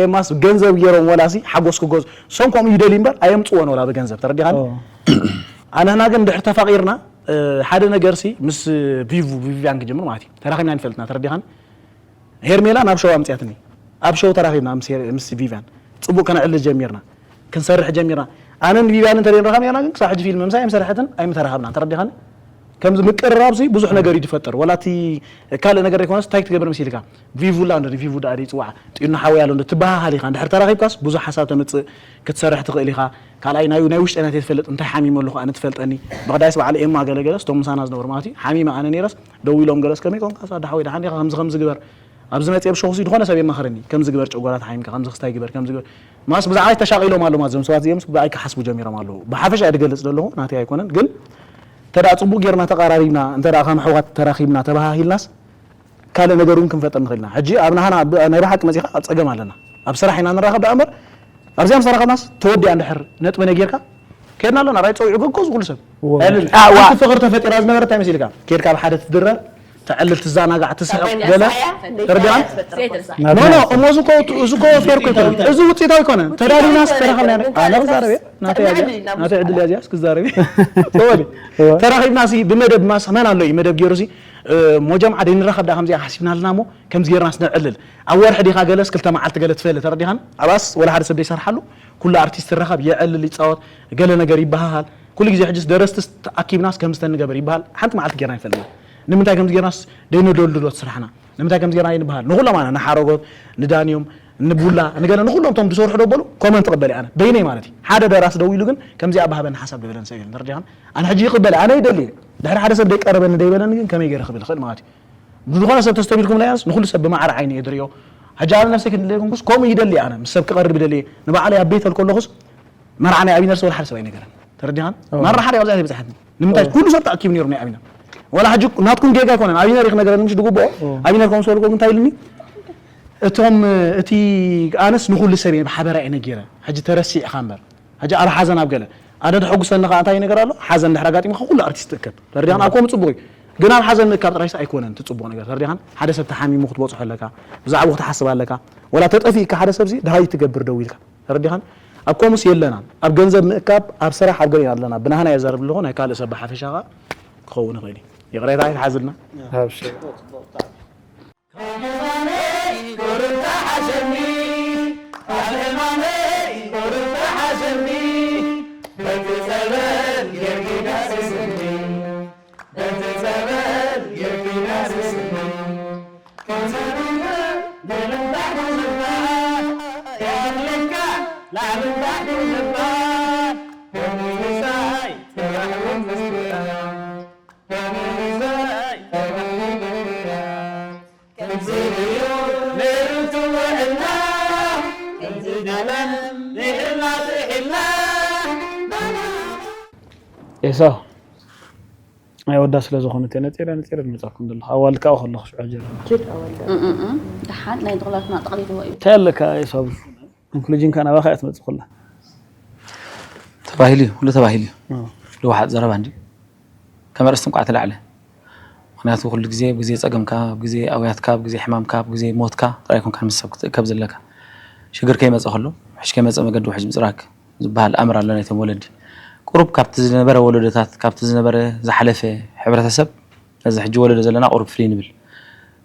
ኤማስ ገንዘብ ገይሮም ወላ ሲ ሓጎስ ክጎዝ ሶም ከምኡ ይደልዩ እምበር ኣየምፅዎን ወላ ብገንዘብ ተረዲኻኒ ኣነና ግን ድሕር ተፋቂርና ሓደ ነገር ሲ ምስ ቪቭ ቪቪያን ክጅምር ማለት እዩ ተራኺብና ንፈልጥና ተረዲኻኒ ሄርሜላ ናብ ሸው ኣምፅያትኒ ኣብ ሸው ተራኺብና ምስ ቪቪያን ጽቡቕ ከነዕልል ጀሚርና፣ ክንሰርሕ ጀሚርና። ኣነን ቪቫን እንተደይ ንራኸብ ኔርና፣ ግን ክሳብ ሕጂ ፊልም ምሳይ ኣይምሰርሐትን ኣይምተራኸብናን። ተረዲኻኒ? ከምዚ ምቅርራብ ሲ ብዙሕ ነገር እዩ ዝፈጥር። ወላ እቲ ካልእ ነገር ዘይኮነስ እንታይ ክትገብር መሲልካ? ቪቭ ላ እንዶ ቪቭ ደኣ ደይ ጽዋዓ። ጢኑ ሓወይ ኣሎ እንዶ ትበሃሃል ኢኻ። እንድሕር ተራኺብካስ ብዙሕ ሓሳብ ተምጽእ፣ ክትሰርሕ ትኽእል ኢኻ። ካልኣይ ናይ ናይ ውሽጠይ ናተይ ትፈልጥ፣ እንታይ ሓሚመ ኣለኹ ኣነ ትፈልጠኒ። ብቐዳይስ በዓል ኤማ ገለገለስ እቶም ምሳና ዝነበሩ ማለት እዩ። ሓሚመ ኣነ ነይረስ ደው ኢሎም ገለስ ከመይ ኮንካ ሳ ደሓወይ ደሓን ዲኻ ከምዚ ከምዚ ግበር። ኣብዚ መጽየ ብሸኹሲ ዝኾነ ሰብ የማኽረኒ። ከምዚ ግበር ጨጎራ ተሓሚምካ ከምዚ ክስታይ ግበር ከምዚ ግበር። ማስ ብዛዕባይ ተሻቒሎም ኣለዉ ማለት እዞም ሰባት እዚኦም ብኣይ ክሓስቡ ጀሚሮም ኣለዉ። ብሓፈሻ እየ ዝገልጽ ዘለኹ ናተይ ኣይኮነን ግን እንተ ደኣ ጽቡቕ ጌርና ተቐራሪብና እንተ ደኣ ከም ኣሕዋት ተራኺብና ተበሃሂልናስ ካልእ ነገር እውን ክንፈጥር ንኽእል ኢና። ሕጂ ኣብ ናህና ብ- ናይ ብሓቂ መጺኻ ኣብ ጸገም ኣለና። ኣብ ስራሕ ኢና ንራኸብ ደኣ እምበር ኣብዚኣ ምስ ተራኸብናስ ተወዲኣ እንድሕር ነጥቢ ነጊርካ ከድና ኣለና። ራይ ጸዊዑ ገጎ ዝኹሉ ሰብ እወ። ዕልል። ኣዋ። ሓንቲ ፍቕሪ ተፈጢራ ዝነበረት እንታይ መሲልካ? ኬድካ ኣብ ሓደ ትድረር ተዕልል ትዘናጋዕ ትስሕቕ ገለ ተረዲኻን? ኖ ኖ እሞ እዚ እኮ እዚ እኮ ፌር እኮ ኣይኮነን። እዚ ውፅኢታዊ ኣይኮነን። ተዳሊናስ ተራኸብና ኢና። ኣነ ክዛረብ እየ። ናተይ እያ እዚኣ። ናተይ ዕድል እያ እዚኣ። እስኪ ዛረቢ። ተወዲ። ተራኺብና ሲ ብመደብ ማስ መን ኣሎ እዩ መደብ ገይሩ ሲ ሞጀም ዓደ ንራኸብ ዳ ከምዚኣ ሓሲብና ኣለና እሞ ከምዚ ጌርናስ ነዕልል። ኣብ ወርሒ ዲኻ ገለስ ክልተ መዓልቲ ገለ ትፈሊ ተረዲኻን? ኣባስ ወላ ሓደ ሰብ ዘይሰርሓሉ ኩሉ ኣርቲስት ይራኸብ የዕልል ይፃወት ገለ ነገር ይበሃሃል። ኩሉ ግዜ ሕጅስ ደረስትስ ተኣኪብናስ ከምዚ ተንገበር ይበሃል። ሓንቲ መዓልቲ ጌርና ይፈልጥና። ንምንታይ ከምዚ ጌርናስ ደይነደልድሎ እቲ ስራሕና? ንምንታይ ከምዚ ጌርና ይንበሃል? ንኹሎም ኣነ ንሓረጎት ንዳንዮም ንቡላ ንገለ ንኹሎም እቶም ዝሰርሑ ደበሉ ኮመንት ይቕበል ኣነ በይነይ ማለት እዩ። ሓደ ደራሲ ደው ኢሉ ግን ከምዚኣ ባህበኒ ሓሳብ ዝበለን ሰብ የለን። ተረዲኻን? ኣነ ሕጂ ይቕበል ኣነ ይደሊ ድሕሪ ሓደ ሰብ ደይቀረበኒ ደይበለኒ ግን ከመይ ገይረ ክብል ይኽእል ማለት እዩ። ብዝኾነ ሰብ ተስተቢልኩም ናያስ ንኹሉ ሰብ ብማዕረ ዓይኒ እየ ድሪኦ። ሕጂ ኣነ ነፍሰይ ክንደለይ ኮንኩስ ከምኡ ይደሊ ኣነ ምስ ሰብ ክቐርብ ይደሊ። ንባዕለይ ኣብ ቤት ከለኹስ መርዓ ናይ ኣቢነርስ ወላ ሓደ ሰብ ኣይነገረን። ተረዲኻን? ማራ ሓደ ኣብዚ ኣይበጽሓትን። ንምንታይ ኩሉ ሰብ ተኣኪቡ ነይሩ ናይ ኣቢነር? ወላ ሕጂ ናትኩም ጌጋ ኣይኮነን። ኣቢነር ይኽነገረኒ ምሽ ድግብኦ ኣቢነር ከም ዝፈልኮ እንታይ ኢልኒ? እቶም እቲ ኣነስ ንኹሉ ሰብ እየ ብሓበራ እየ ነጊረ። ሕጂ ተረሲዕኻ እምበር ሕጂ ኣብ ሓዘን ኣብ ገለ ኣደ ተሐጉሰኒ ከዓ እንታይ ነገር ኣሎ ሓዘን ድሕር ኣጋጢምካ ኩሉ ኣርቲስት እከብ ተረዲኻን ኣብ ከምኡ ፅቡቅ እዩ። ግን ኣብ ሓዘን ምእካብ ጥራይስ ኣይኮነን እቲ ፅቡቅ ነገር ተረዲኻን ሓደ ሰብ ተሓሚሙ ክትበፅሖ ኣለካ ብዛዕባኡ ክትሓስብ ኣለካ። ወላ ተጠፊእካ ሓደ ሰብዚ ድሃይ ትገብር ደው ኢልካ ተረዲኻን። ኣብ ኮሙስ የለናን ኣብ ገንዘብ ምእካብ ኣብ ስራሕ ኣብ ገለ ኣለና ብናህና የዛርብ ኣለኹ ናይ ካልእ ሰብ ብሓፈሻ ከዓ ክኸውን ይኽእል እዩ። ይቕሬታ ኣይትሓዝልና። ኤሳው ናይ ወዳ ስለ ዝኾነት እየ ነፂረ ነፂረ ዝመፃኩም ዘለኹ ኣዋልድ ከዓ ከለኹ ሽዑ ጀረ ኪድ ኣወልደ እም፣ እም፣ እም። ደሓን ናይ ድቕላትና ጠቕሊልዎ እዩ። እንታይ ኣለካ ኤሳው ኮንክሉጅንካ ናባኻ እያ ትመፅእ ኩላ ተባሂሉ እዩ፣ ኩሉ ተባሂሉ እዩ። ልውሓጥ ዘረባ እንዲ ከም ኣርእስቲ እንቋዕ ተላዕለ። ምክንያቱ ኩሉ ግዜ ኣብ ግዜ ፀገምካ፣ ኣብ ግዜ ኣውያትካ፣ ኣብ ግዜ ሕማምካ፣ ኣብ ግዜ ሞትካ ጥራይ ኮንካ ምስ ሰብ ክትእከብ ዘለካ። ሽግር ከይመፀ ከሎ ውሕጅ ከይመፀ መገዲ ውሕጅ ምፅራግ ዝበሃል ኣምር ኣሎ ናይቶም ወለዲ። ቁሩብ ካብቲ ዝነበረ ወለዶታት፣ ካብቲ ዝነበረ ዝሓለፈ ሕብረተሰብ ነዚ ሕጂ ወለዶ ዘለና ቁሩብ ፍልይ ንብል።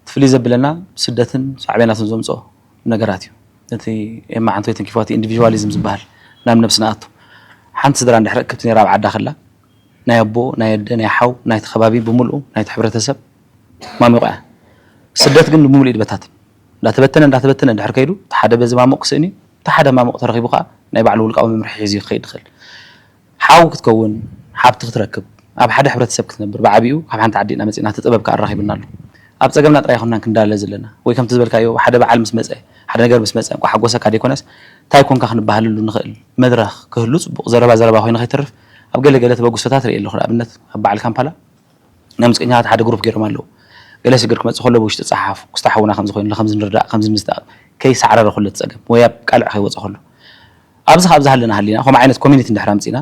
እቲ ፍልይ ዘብለና ስደትን ሳዕቤናቱን ዘምፅኦ ነገራት እዩ። እቲ ኤማ ሓንቲ ወይ ተንኪፋ እቲ ኢንዲቪዥዋሊዝም ዝበሃል ናብ ነብሲ ንኣቱ። ሓንቲ ስድራ እንድሕር እክብቲ ነይራ ኣብ ዓዳ ከላ ናይ ኣቦ፣ ናይ ኣደ፣ ናይ ሓው፣ ናይቲ ከባቢ ብምልኡ ናይቲ ሕብረተሰብ ማሚቑ እያ። ስደት ግን ብምሉእ እዩ ዝበታትን። እንዳተበተነ እንዳተበተነ እንድሕር ከይዱ እቲ ሓደ በዚ ማሙቕ ክስእን እዩ፣ እቲ ሓደ ማሙቕ ተረኺቡ ከዓ ናይ ባዕሉ ውልቃዊ መምርሒ ሒዙ ክኸይድ ይኽእል። ሓው ክትከውን፣ ሓብቲ ክትረክብ፣ ኣብ ሓደ ሕብረተሰብ ክትነብር፣ ብዓቢኡ ካብ ሓንቲ ዓዲ ኢና መጺእና፣ እቲ ጥበብ ከኣ ኣራኺቡና ኣሎ። ኣብ ጸገምና ጥራይ ኣይኮንናን ክንዳለ ዘለና፣ ወይ ከምቲ ዝበልካዮ ሓደ በዓል ምስ መጸ፣ ሓደ ነገር ምስ መጸ፣ እንቋዕ ሓጎሰካ ደይኮነስ፣ ታይ ኮንካ ክንበሃለሉ ንኽእል መድረኽ ክህሉ ጽቡቕ፣ ዘረባ ዘረባ ኮይኑ ከይተርፍ፣ ኣብ ገለ ገለ ተበግሶታት ርኢ ኣለኹ፣ ንኣብነት ኣብ በዓል ካምፓላ ናይ ሙዚቀኛታት ሓደ ግሩፕ ገይሮም ኣለዉ። ገለ ሽግር ክመጽእ ከሎ ብውሽጢ ጸሓፉ፣ ክስታ ሓውና ከምዚ ኮይኑ ኣሎ፣ ከምዚ ንርዳእ፣ ከምዚ ንዝዳእ፣ ከይሳዕረረ ከሎ እቲ ጸገም፣ ወይ ኣብ ቃልዕ ከይወጸ ከሎ። ኣብዚ ካብ ዝሃለና ሃሊና፣ ከምኡ ዓይነት ኮሚኒቲ እንድሕር ኣምጺእና፣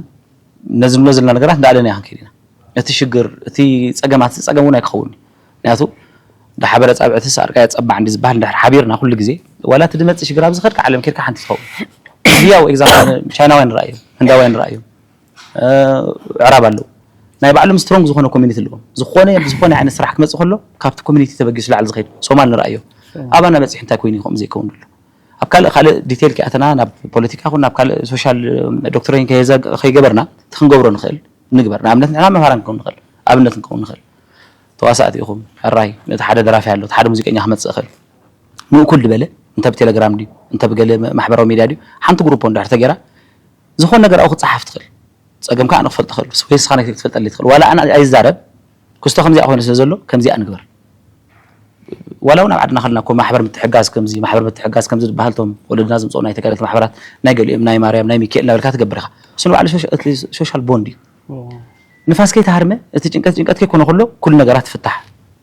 ነዚ ንብሎ ዘለና ነገራት እንዳኣለናዮ ክንከይድ ኢና። እቲ ሽግር፣ እቲ ጸገማት፣ እቲ ጸገም እውን ኣይክኸውን እዩ። ምክንያቱ፣ እንዳሓበረ ጻብዕትስ ኣርቃ የጸባዕ እንዲ ዝበሃል እንድሕር ሓቢርና ኩሉ ግዜ፣ ዋላ እቲ ዝመጽእ ሽግር ኣብዚ ከድካ ዓለም ከድካ ሓንቲ ትኸውን። ህያው ኤግዛምፕል ቻይናውያን ንረኣዮም፣ ህንዳውያን ንረኣዮም፣ ኣዕራብ ኣለዉ። ናይ ባዕሎም ስትሮንግ ዝኾነ ኮሚኒቲ ኣለዎም። ዝኾነ ብዝኾነ ዓይነት ስራሕ ክመጽእ ከሎ ካብቲ ኮሚኒቲ ተበጊሱ ላዕሊ ዝኸይድ ሶማል ንረኣዮ። ኣባና በጺሑ እንታይ ኮይኑ እዩ ከምኡ ዘይከውን ዘሎ? ኣብ ካልእ ካልእ ዲቴል ከይኣተና ናብ ፖለቲካ ኹን ናብ ካልእ ሶሻል ዶክትሪን ከይገበርና እቲ ክንገብሮ ንኽእል ንግበር። ንኣብነት ንሕና መምሃራን ክንከውን ንኽእል፣ ኣብነት ክንከውን ንኽእል። ተዋሳእቲ ኢኹም፣ ሕራይ ነቲ ሓደ ደራፊ ኣሎ፣ እቲ ሓደ ሙዚቀኛ ክመጽእ ይኽእል። ንእኩል ዝበለ እንተ ብቴሌግራም ድዩ እንተ ብገለ ማሕበራዊ ሚድያ ድዩ ሓንቲ ግሩፖ እንድሕር ተገይራ ዝኾነ ነገር ኣብኡ ክትፀሓፍ ትኽእል። ጸገምካ ኣነ ክፈልጥ እኽእል ወይ ንስኻ ነይ ክትፈልጠለይ ትኽእል። ዋላ ኣነ ኣይዛረብ ክስቶ ከምዚኣ ኮይኑ ስለ ዘሎ ከምዚኣ ንግበር። ዋላ እውን ኣብ ዓድና ከለና እኮ ማሕበር ምትሕጋዝ ከምዚ ማሕበር ምትሕጋዝ ከምዚ ዝበሃል እቶም ወለድና ዘምፅኦ ናይ ተጋደልቲ ማሕበራት ናይ ገሊኦም ናይ ማርያም ናይ ሚካኤል እናበልካ ትገብር ኢኻ። እሱ ንባዕሉ ሶሻ- እቲ ሶሻል ቦንድ እዩ። ንፋስ ከይተሃርመ እቲ ጭንቀት ጭንቀት ከይኮነ ከሎ ኩሉ ነገራት ትፍታሕ።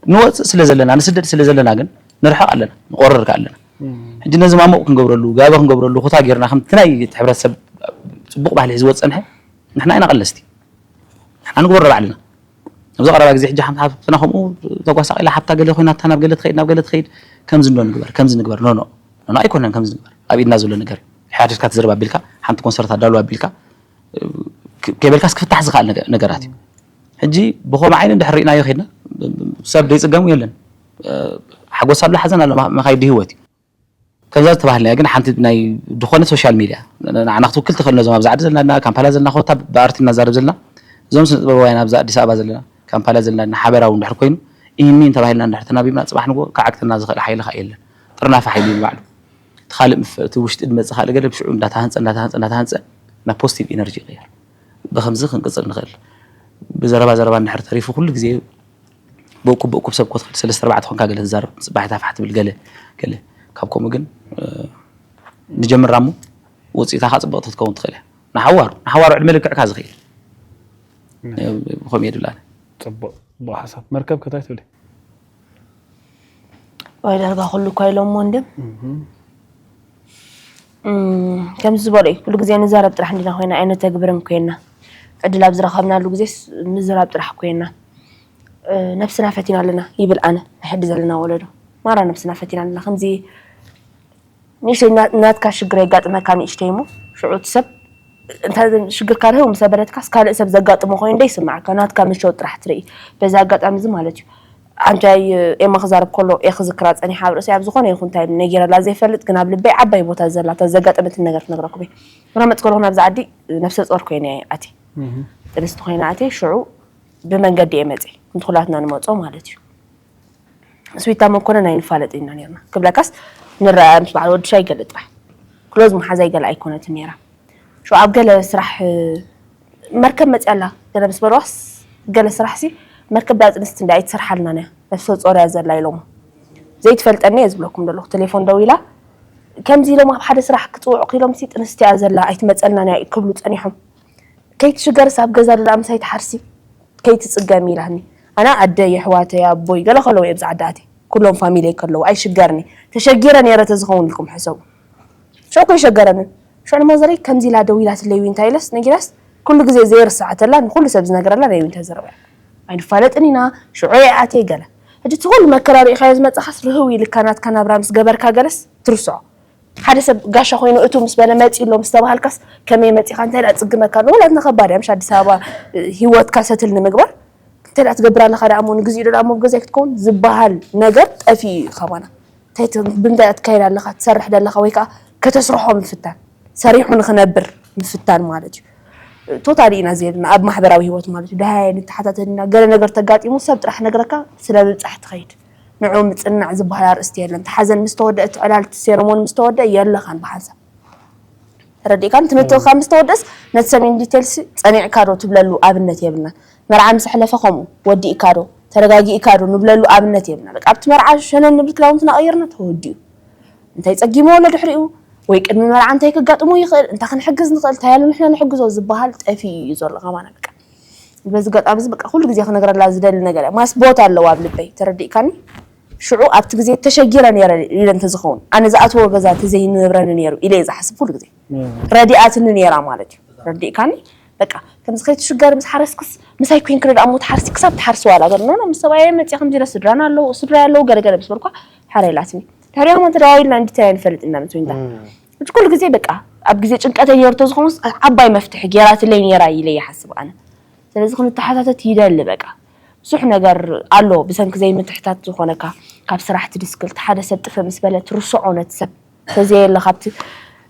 ንወፅእ ስለ ዘለና ንስደድ ስለ ዘለና ግን ንርሕቕ ኣለና ንቆረር ከ ኣለና። ሕጂ ነዚ ማሞቕ ክንገብረሉ ጋበ ክንገብረሉ ኩታ ጌርና ከምቲ ናይ እቲ ሕብረተሰብ ፅቡቕ ባህሊ ሒዝዎ ዝፀንሐ ንሕና ኢና ቀለስቲ። ንሕና ንግበሮ ባዕልና። ኣብዚ ቀረባ ግዜ ሕጂ ሓንቲ ሓፍትና ከምኡ ተጓሳቒላ ሓብታ ገለ ኮይናታ ናብ ገለ ትኸይድ ናብ ገለ ትኸይድ ከምዚ እንዶ ንግበር ከምዚ ንግበር ኖኖ ኖኖ ኣይኮነን ከምዚ ንግበር ኣብ ኢድና ዘሎ ነገር እዩ። ሓድካ ትዝርብ ኣቢልካ ሓንቲ ኮንሰርት ኣዳሉ ኣቢልካ ከይበልካስ ክፍታሕ ዝኽእል ነገራት እዩ። ሕጂ ብኸምኡ ዓይኒ እንድሕር ርኢናዮ ከይድና ሰብ ደይፅገሙ የለን። ሓጎስ ኣሎ ሓዘን ኣሎ መኻይዲ ህይወት እዩ። ከምዛ ዝተባህልናዮ ግን ሓንቲ ናይ ዝኾነ ሶሻል ሚድያ ንዓና ክትውክል ትኽእል ነዞም ኣብዛ ዓዲ ዘለና ካምፓላ ዘለና ኮታ ብኣርቲ እናዛረብ ዘለና እዞም ስነ ጥበባውያን ኣብዛ ኣዲስ ኣበባ ዘለና ካምፓላ ዘለና ሓበራዊ እንድሕር ኮይኑ ኢህኒ እንተባሂልና እንድሕር ተናቢብና ፅባሕ ንጎ ክዓግተና ዝኽእል ሓይሊ ከዓ የለን። ጥርናፈ ሓይሊ እዩ ንባዕሉ። እቲ ካልእ እቲ ውሽጢ ዝመፅእ ካልእ ገለ ብሽዑ እንዳተሃንፀ እንዳተሃንፀ እንዳተሃንፀ ናብ ፖዚቲቭ ኢነርጂ ይቕየር። ብከምዚ ክንቅፅል ንኽእል። ብዘረባ ዘረባ እንድሕር ተሪፉ ኩሉ ግዜ ብእኩብ ብእኩብ ሰብ ክትኽእል ሰለስተ ኣርባዕተ ኮንካ ገለ ትዛረብ ፅባሒታ ፋሕ ትብል ገለ ገለ ካብ ከምኡ ግን ንጀምራ እሞ ውፅኢታ ከዓ ፅብቕቲ ክትከውን ትኽእል እያ። ንሓዋሩ ንሓዋሩ ዕድመ ልክዕካ ዝኽእል ከምኡ የድላነ። ፅቡቅ ሓሳብ መርከብ ከታይ ትብል ወይ ዳርጋ ኩሉ እኳ ኢሎሞ እንድም ከምዚ ዝበሎ እዩ ኩሉ ግዜ ንዛረብ ጥራሕ እንዲና ኮይና ኣይነተግብርን ኮይና ዕድል ኣብ ዝረኸብናሉ ግዜስ ምዝራብ ጥራሕ ኮይና ነብስና ፈቲና ኣለና ይብል ኣነ ንሕዲ ዘለና ወለዶ ማራ ነብስና ፈቲና ኣለና ከምዚ ንእሽተይ ናትካ ሽግር የጋጥመካ ንእሽተይ እሞ ሽዑ እቲ ሰብ እንታይ ሽግርካ ርህው ምስ ኣበለትካስ ካልእ ሰብ ዘጋጥሞ ኮይኑ ዶ ይስምዓካ ናትካ ምቾት ጥራሕ ትርኢ በዚ ኣጋጣሚ እዚ ማለት እዩ ኣንታይ ኤማ ክዛረብ ከሎ እየ ክዝክራ ፀኒሓ ኣብ ርእሰይ ኣብ ዝኾነ ይኹን ታይም ነጊረላ ዘይፈልጥ ግን ኣብ ልበይ ዓባይ ቦታ ዘላታ ዘጋጠመትን ነገር ክነግረኩም እየ ክረመፅ ከለኹ ናብዚ ዓዲ ነብሰ ፆር ኮይነ እየ ኣትየ ጥንስቲ ኮይነ ኣትየ ሽዑ ብመንገዲ እየ መፅየ ከምቲ ኩላትና ንመፆ ማለት እዩ ስዊታ መኮነን ኣይንፋለጥ ኢና ነርና ክብለካስ ንረኣያ ምስ በዓል ወዲ ሻይ ገለ ጥራሕ ክሎዝ መሓዛይ ገለ ኣይኮነትን ነራ ሽዑ ኣብ ገለ ስራሕ መርከብ መፅያ ኣላ ገለ ምስ በልዋስ ገለ ስራሕ ሲ መርከብ ዳፅንስቲ እንዳ ኣይትሰርሓልና ነያ ነፍሰ ፆር እያ ዘላ ኢሎሞ ዘይትፈልጠኒ እየ ዝብለኩም ዘለኹ ቴሌፎን ደው ኢላ ከምዚ ኢሎም ኣብ ሓደ ስራሕ ክፅውዑ ክኢሎም ሲ ጥንስቲ እያ ዘላ ኣይትመፀልናን እያ ክብሉ ፀኒሖም ከይትሽገርስ ኣብ ገዛ ደኣ ምሳይ ትሓርሲ ከይትፅገሚ ኢላኒ ኣነ ኣደይ ኣሕዋተይ ኣቦይ ገለ ከለዉ እየ ብዛዕዳ ኣተይ ኩሎም ፋሚለይ ከለዉ ኣይሽገርኒ ተሸጊረ ነይረ ተዝኸውን ኢልኩም ሕሰቡ ሽዑ ከይሸገረንን ሽዑ ንማዘረይ ከምዚ ኢላ ደው ኢላትለይ እንታይ ኢለስ ነጊራስ ኩሉ ግዜ ዘይርስዓ ተላ ንኩሉ ሰብ ዝነግረላ ናይ ዊንታ ዘረባ እያ ኣይንፋለጥን ኢና ሽዑ እየ ኣትየ ገለ ሕጂ እቲ ኩሉ መከራ ርኢኻዮ ዝመፃኻስ ርህው ኢልካ ናትካ ናብራ ምስ ገበርካ ገለስ ትርስዖ ሓደ ሰብ ጋሻ ኮይኑ እቱ ምስ በለ መፂ ኣሎ ምስ ተባሃልካስ ከመይ መፂኻ እንታይ ደኣ ፅግመካ ኣሎ ወላትና ከባድ እያ ምሽ ኣዲስ ኣበባ ሂወትካ ሰትል ንምግባር እንታይ ደኣ ትገብር ኣለኻ ደኣ እሞ ንግዚኡ ደኣ እሞ ብገዛይ ክትከውን ዝበሃል ነገር ጠፊኡ እዩ ካባና እንታይ ት- ብምንታይ ደኣ ትካየድ ኣለኻ ትሰርሕ ደለኻ ወይ ከዓ ከተስርሖ ምፍታን ሰሪሑ ንክነብር ምፍታን ማለት እዩ ቶታሊ ኢና ዘለና ኣብ ማሕበራዊ ሂወት ማለት እዩ ደሃየ ንተሓታተልና ገለ ነገር ተጋጢሙ ሰብ ጥራሕ ነግረካ ስለ ምብፃሕ ትኸይድ ንዑ ምፅናዕ ዝበሃል ኣርእስቲ የለን። እቲ ሓዘን ምስ ተወደአ፣ እቲ ዕላል፣ እቲ ሴረሞኒ ምስ ተወደአ የለኻን ብሓንሳብ። ተረዲእካኒ? እቲ ምትእኽኻብ ምስ ተወደእስ ነቲ ሰብ ኢን ዲቴልስ ጸኒዕካ ዶ ትብለሉ ኣብነት የብልናን። መርዓ ምስ ኣሕለፈ ከምኡ፣ ወዲእካ ዶ፣ ተረጋጊእካ ዶ ንብለሉ ኣብነት የብልናን። በቃ ኣብቲ መርዓ ሸነን ንብል ክዳውንትና ቀይርና ተወዲኡ። እንታይ ጸጊምዎ ኣሎ ድሕሪኡ? ወይ ቅድሚ መርዓ እንታይ ከጋጥሞ ይኽእል? እንታይ ክንሕግዝ ንኽእል? እንታይ ኣሎ ንሕና ንሕግዞ ዝበሃል ጠፊኡ እዩ ዘሎ ከማና በቃ። በዚ ኣጋጣሚ እዚ በቃ ኩሉ ግዜ ክነግረላ ዝደሊ ነገር እያ። ማስ ቦታ ኣለዋ ኣብ ልበይ ተረዲእካኒ? ሽዑ ኣብቲ ግዜ ተሸጊረ ነይረ ኢለ እንተዝኸውን ኣነ ዝኣትዎ ገዛ እንተዘይንብረኒ ነይሩ ኢለ እየ ዝሓስብ ኩሉ ግዜ። ረዲኣትኒ ነይራ ማለት እዩ። ረዲእካኒ? በቃ ከምዚ ከይትሽገሪ ምስ ሓረስክስ ምሳይ ኮይንክሪ ደኣ እሞ ትሓርሲ ክሳብ ትሓርሲ ዋላ ገለ ኖ ኖ ምስ ሰብኣየ መፅየ ከምዚ ኢለ ስድራና ኣለዉ ስድራይ ኣለዉ ገለ ገለ ምስ በልኳ ሓራ ኢላትኒ። ድሕሪኦም ተደዋዊልና እንዲታይ ኣይንፈልጥ ኢና ምስ ወይንታ። ሕጂ ኩሉ ግዜ በቃ ኣብ ግዜ ጭንቀተይ ነይሩ ተዝኾንስ ዓባይ መፍትሒ ጌራትለይ ነይራ ኢለ ይሓስብ ኣነ። ስለዚ ክንተሓታተት ይደሊ በቃ ብዙሕ ነገር ኣሎ ብሰንኪ ዘይምትሕታት ዝኾነካ ካብ ስራሕ ትድስክል ሓደ ሰብ ጥፍእ ምስ በለ ትርስዖ ነቲ ሰብ ተዘየለ ካብቲ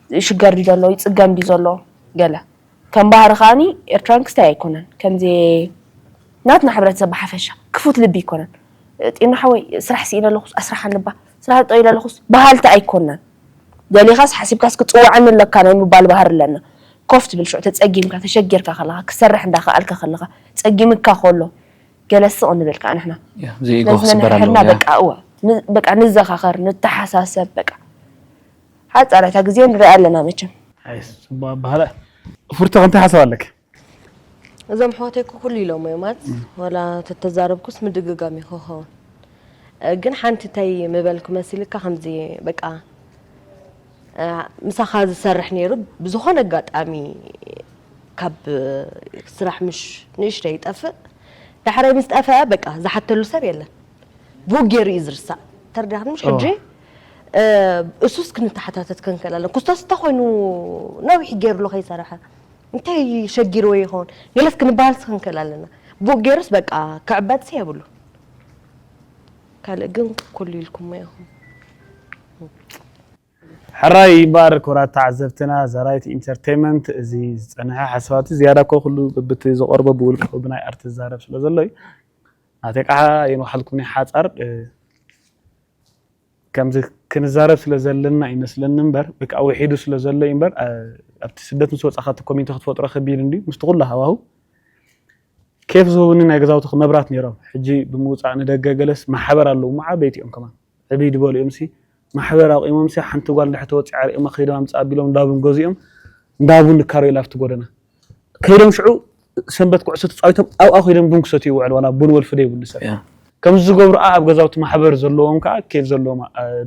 ሽገር ድዩ ዘሎ ይፅገም ድዩ ዘሎ ገለ ከም ባህሪ ከዓኒ ኤርትራን ክስታይ ኣይኮነን ከምዚ ናትና ሕብረተሰብ ብሓፈሻ ክፉት ልቢ ኣይኮነን። ጢና ሓወይ ስራሕ ስኢነ ኣለኹስ ኣስራሓኒ ባ ስራሕ ጠው ኢለ ኣለኹስ በሃልቲ ኣይኮናን። ደሊኻስ ሓሲብካስ ክፅውዓኒ ኣለካ ናይ ምባል ባህሪ ኣለና። ኮፍ ትብል ሽዑ ተፀጊምካ ተሸጊርካ ከለኻ ክሰርሕ እንዳኸኣልካ ከለኻ ፀጊምካ ከሎ ገለ ስቕ ንብል ከዓ ንሕና ዘይጎ ነዚ ክስበር ኣለዎ ነንሕድሕድና ያ። በቃ እወ ን- በቃ ንዘኻኸር ንተሓሳሰብ በቃ ሓፃር እታ ግዜ ንርኢ ኣለና መቸም። ኣይስ ጽቡቅ ኣባህላ። ፍርቶ ከምታይ ሓሳብ ኣለክ? እዞም ኣሕዋተይ እኮ ኩሉ ኢሎም እዮም ማለት ዋላ ተተዛረብኩስ ምድግጋም እዩ ክኸውን። እ፣ ግን ሓንቲ እንታይ ምበልኩ መሲልካ ከምዚ በቃ እ፣ ምሳኻ ዝሰርሕ ነይሩ ብዝኾነ ኣጋጣሚ ካብ ስራሕ ምሽ ንእሽተይ ይጠፍእ ዳሕራይ ምስ ጠፍአ በቃ ዝሓተሉ ሰብ የለን። ብኡ ገይሩ እዩ ዝርሳዕ። ተረዳኽኒ? ምሽ ሕጂ እ፣ እሱስ ክንተሓታተት ክንክእል ኣለና። ኩስቶስ እንተኾይኑ ነዊሕ ገይሩ ኣሎ ከይሰረሐ እንታይ ሸጊርዎ ይኸውን ገለስ ክንበሃልስ ክንክእል ኣለና። ብኡ ገይሩስ በቃ ክዕበጥሲ የብሉ። ካልእ ግን ኩሉ ኢልኩሞ ኢኹም። ሕራይ ይባር ክቡራት ተዓዘብትና ዘራይት ኢንተርቴይመንት እዚ ዝፀንሐ ሓሳባት ዝያዳ እኮ ኩሉ ብብቲ ዝቐርቦ ብውልቃዊ ብናይ ኣርት ዝዛረብ ስለ ዘሎ እዩ። ናተይ ከዓ የንባሓልኩም ናይ ሓፃር እ፣ ከምዚ ክንዛረብ ስለ ዘለና ይመስለኒ እምበር ብቃ ውሒዱ ስለ ዘሎ እዩ እምበር እ፣ ኣብቲ ስደት ምስ ወፃኻ እቲ ኮሚኒቲ ክትፈጥሮ ከቢድ እንድዩ ምስቲ ኩሉ ሃዋሁ ኬፍ ዝህቡኒ ናይ ገዛውቲ መብራት ነይሮም ሕጂ ብምውፃእ ንደገ ገለስ ማሕበር ኣለዉ እሞ ዓበይቲ እዮም ከማን ዕብይ ዝበሉ እዮም ሲ ማሕበር ኣቂሞም ሲ ሓንቲ ጓል ድሕር ተወፂዓ ሪኦም ከይዶም ኣምፅእ ኣቢሎም እንዳቡን ገዚኦም እንዳቡን ንካረዩ ላፍቲ ጎደና ከይዶም ሽዑ ሰንበት ኩዕሶ ተፃዊቶም ኣብኣ ከይዶም ቡን ክሰትዩ ይውዕል ዋላ ቡን ወልፊ ደይብሉ ሰብ ከምዚ ዝገብሩ ኣብ ገዛውቲ ማሕበር ዘለዎም ከዓ ኬፍ ዘለዎም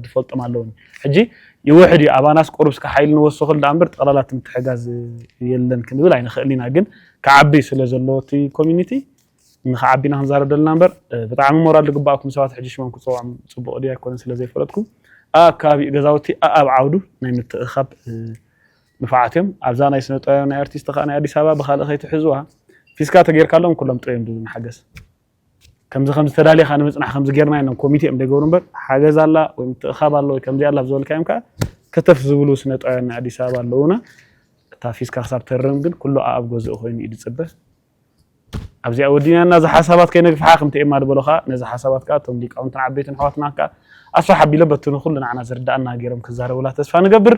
ዝፈልጦም ኣለውኒ ሕጂ ይውሕድ እዩ ኣባናስ ቁሩብ እስከ ሓይሊ ንወስኸሉ ዳኣ እምበር ጠቕላላ እቲ ምትሕጋዝ የለን ክንብል ኣይንኽእልን ኢና ግን ክዓቢ ስለ ዘለዎ እቲ ኮሚኒቲ ንኽዓቢ ኢና ክንዛረብ ዘለና እምበር ብጣዕሚ ሞራል ዝግባኣኩም ሰባት ሕጂ ሽሞም ክፀውዖም ፅቡቕ ድዩ ኣይኮነን ስለ ዘይፈለጥኩ ኣኣብ ከባቢኡ ገዛውቲ ኣኣብ ዓውዱ ናይ ምትእኻብ ንፉዓት እዮም ኣብዛ ናይ ስነ ጥበብ ናይ ኣርቲስት ከዓ ናይ ኣዲስ ኣበባ ብካልእ ከይትሕዝዋ ፊስካ ተጌርካሎም ኩሎም ጥዮም ድዩ ንሓገዝ ከምዚ ከምዚ ተዳሊኻ ንምፅናሕ ከምዚ ጌርና ኢሎም ኮሚቴ እዮም ደይገብሩ እምበር ሓገዝ ኣላ ወይ ምትእኻብ ኣሎ ወይ ከምዚ ኣላ ዝበልካዮም ከዓ ከተፍ ዝብሉ ስነ ጥበብ ናይ ኣዲስ ኣበባ ኣለውና እታ ፊስካ ክሳብ ተርም ግን ኩሉ ኣኣብ ገዝኡ ኮይኑ እዩ ዝፅበ ኣብዚኣ ወዲና እና እዚ ሓሳባት ከይነግፍሓ ከምቲ ኤማ ዝበሎ ከዓ ነዚ ሓሳባት ከዓ እቶም ሊቃውንትን ዓበይትን ኣሕዋትና ከዓ ኣስፋሕ ኣቢሎም በቲ ንኩሉ ንዓና ዝርዳኣና ገይሮም ክዛረቡላ ተስፋ ንገብር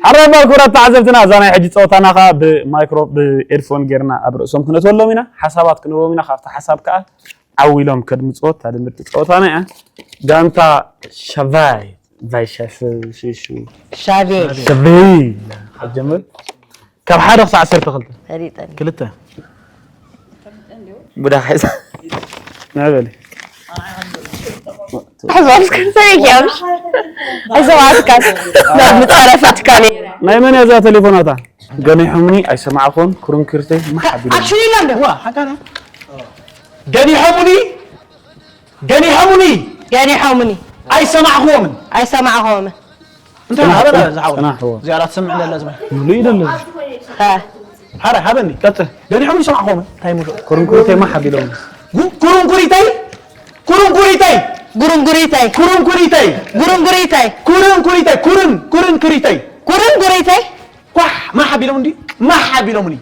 ሓራይ ባል ክቡራት ተዓዘብትና እዛ ናይ ሕጂ ፀወታና ከዓ ብማይክሮ ብኤድፎን ጌርና ኣብ ርእሶም ክነትወሎም ኢና ሓሳባት ክንህቦም ኢና ካብቲ ሓሳብ ከዓ ዓው ኢሎም ከድምፅዎ እታ ድምርቲ ፀወታና እያ ጋንታ ሻቫይ ቫይ ሻሹ ሻቬ ሸበይ ካብ ጀምር ካብ ሓደ ክሳዕ ዓሰርተ ክልተ ፈሊጠኒ ክልተ ቡዳ ሒዛ ንዕበሊ ሕዛልካ ሰበይኪ ኣብሽ ኣይሰማዕትካስ ናብ ምፃረፈትካ ነይረ ናይ መን እያ እዛ ቴሌፎናታ ገኒሖምኒ ኣይሰማዕኹን ኩርንክርተይ ማሓቢሉ ኣክሽን ኢሎም ዶ ገኒሖምኒ ገኒሖምኒ ገኒሖምኒ ኣይሰማዕኽዎምን ኣይሰማዕኹዎምን እንታይ ሃበላ ዝሓወ ፅናሕዎ እዚኣ ትስምዕ ዘላ ዝመ ሙሉእ ይደለ ሓረ ሃበኒ ቀጽል ገኒሖምኒ ይሰማዕኽዎምን እንታይ ሙሉ ኩርንክርተይ ማሓቢሎም ኩሩንኩሪተይ ኩሩንኩሪተይ ጉሩንጉሪተይ ኩሩንኩሪተይ ጉሩንጉሪተይ ኩሩንኩሪተይ ኩርን ኩርን ክሪተይ ጉሩንጉሪተይ ኳሕ ማሓቢሎም እንዲ ማሓቢሎምኒ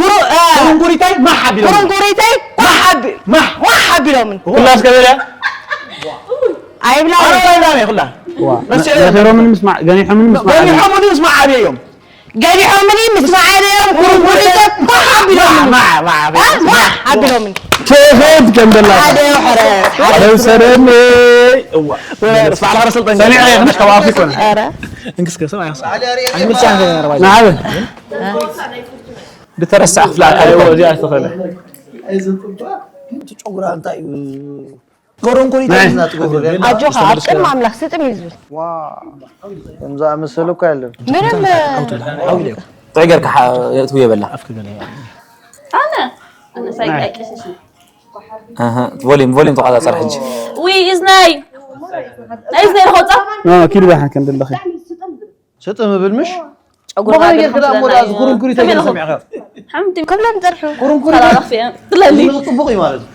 ጉሩ እ፣ ኩሩንኩሪተይ ማሓቢሎም ጉሩንጉሪተይ ኳሕ ኣቢ ማሕ ኳሕ ኣቢሎምን ኩላስ ከበዳ ኣይብላ ኣረባይና ኩላ ገኒሖምን ምስማዕ ገኒሖምን ምስማዕ ገኒሖምኒ ምስ ማዓብየ እዮም ገኒሖምኒ ምስ ማዓበዮም ጉሩንጉሪተይ ኳሕ ኣቢሎምን እ፣ ኳሕ ኣቢሎምን ትኽድ ከም ዘላ ሓደ ሕረ ሕሰደኒ ባዕልኻ ረሰልጠን ሰሚዐ ይኽንሽ ካብ ኣፍ ይኮነ ኧረ እንክስከ ሰብ ኣይኽስ ንዓበ ብተረሳዕ ክፍላ ኣይዎ እዚኣ ዝተኸለ እዚ ጽቡቕ። እቲ ጨጉራ እንታይ እዩ? ኮረንኮሪት ናይ ናት ትገብሮ። ኣጆኻ፣ ኣብ ቅድሚ ኣምላኽ ስጥም እዩ ዝብል። ዋ፣ ከም ዝኣመሰለ እኮ የለን። ምንም ጥዑይ ጌርካ የእትው የበላ። ኣነ ኣነ ሳይቀጭሽ። ኣሃ፣ ቮሊም ቮሊም ተቋጻጸር ሕጂ። ውይ እዝነይ፣ ናይ እዝነይ ርኸውፃ። ኪድ ባሓ ከም ዘለኺ። ስጥም እብል ምሽ? ጨጉርና መኸነ ግን ጌርካ ደኣ እሞ ደኣ ከምዚ እዚ ኩርንኩሪት ሰሚዕኹም? ኣይሰሚዕካ። ሓምቲ ክብለን ጸርሑ። ኩርንኩሪት ተላላኽፊ እየን። ትለሊ። እዚ ጽቡቕ እዩ ማለት እዩ።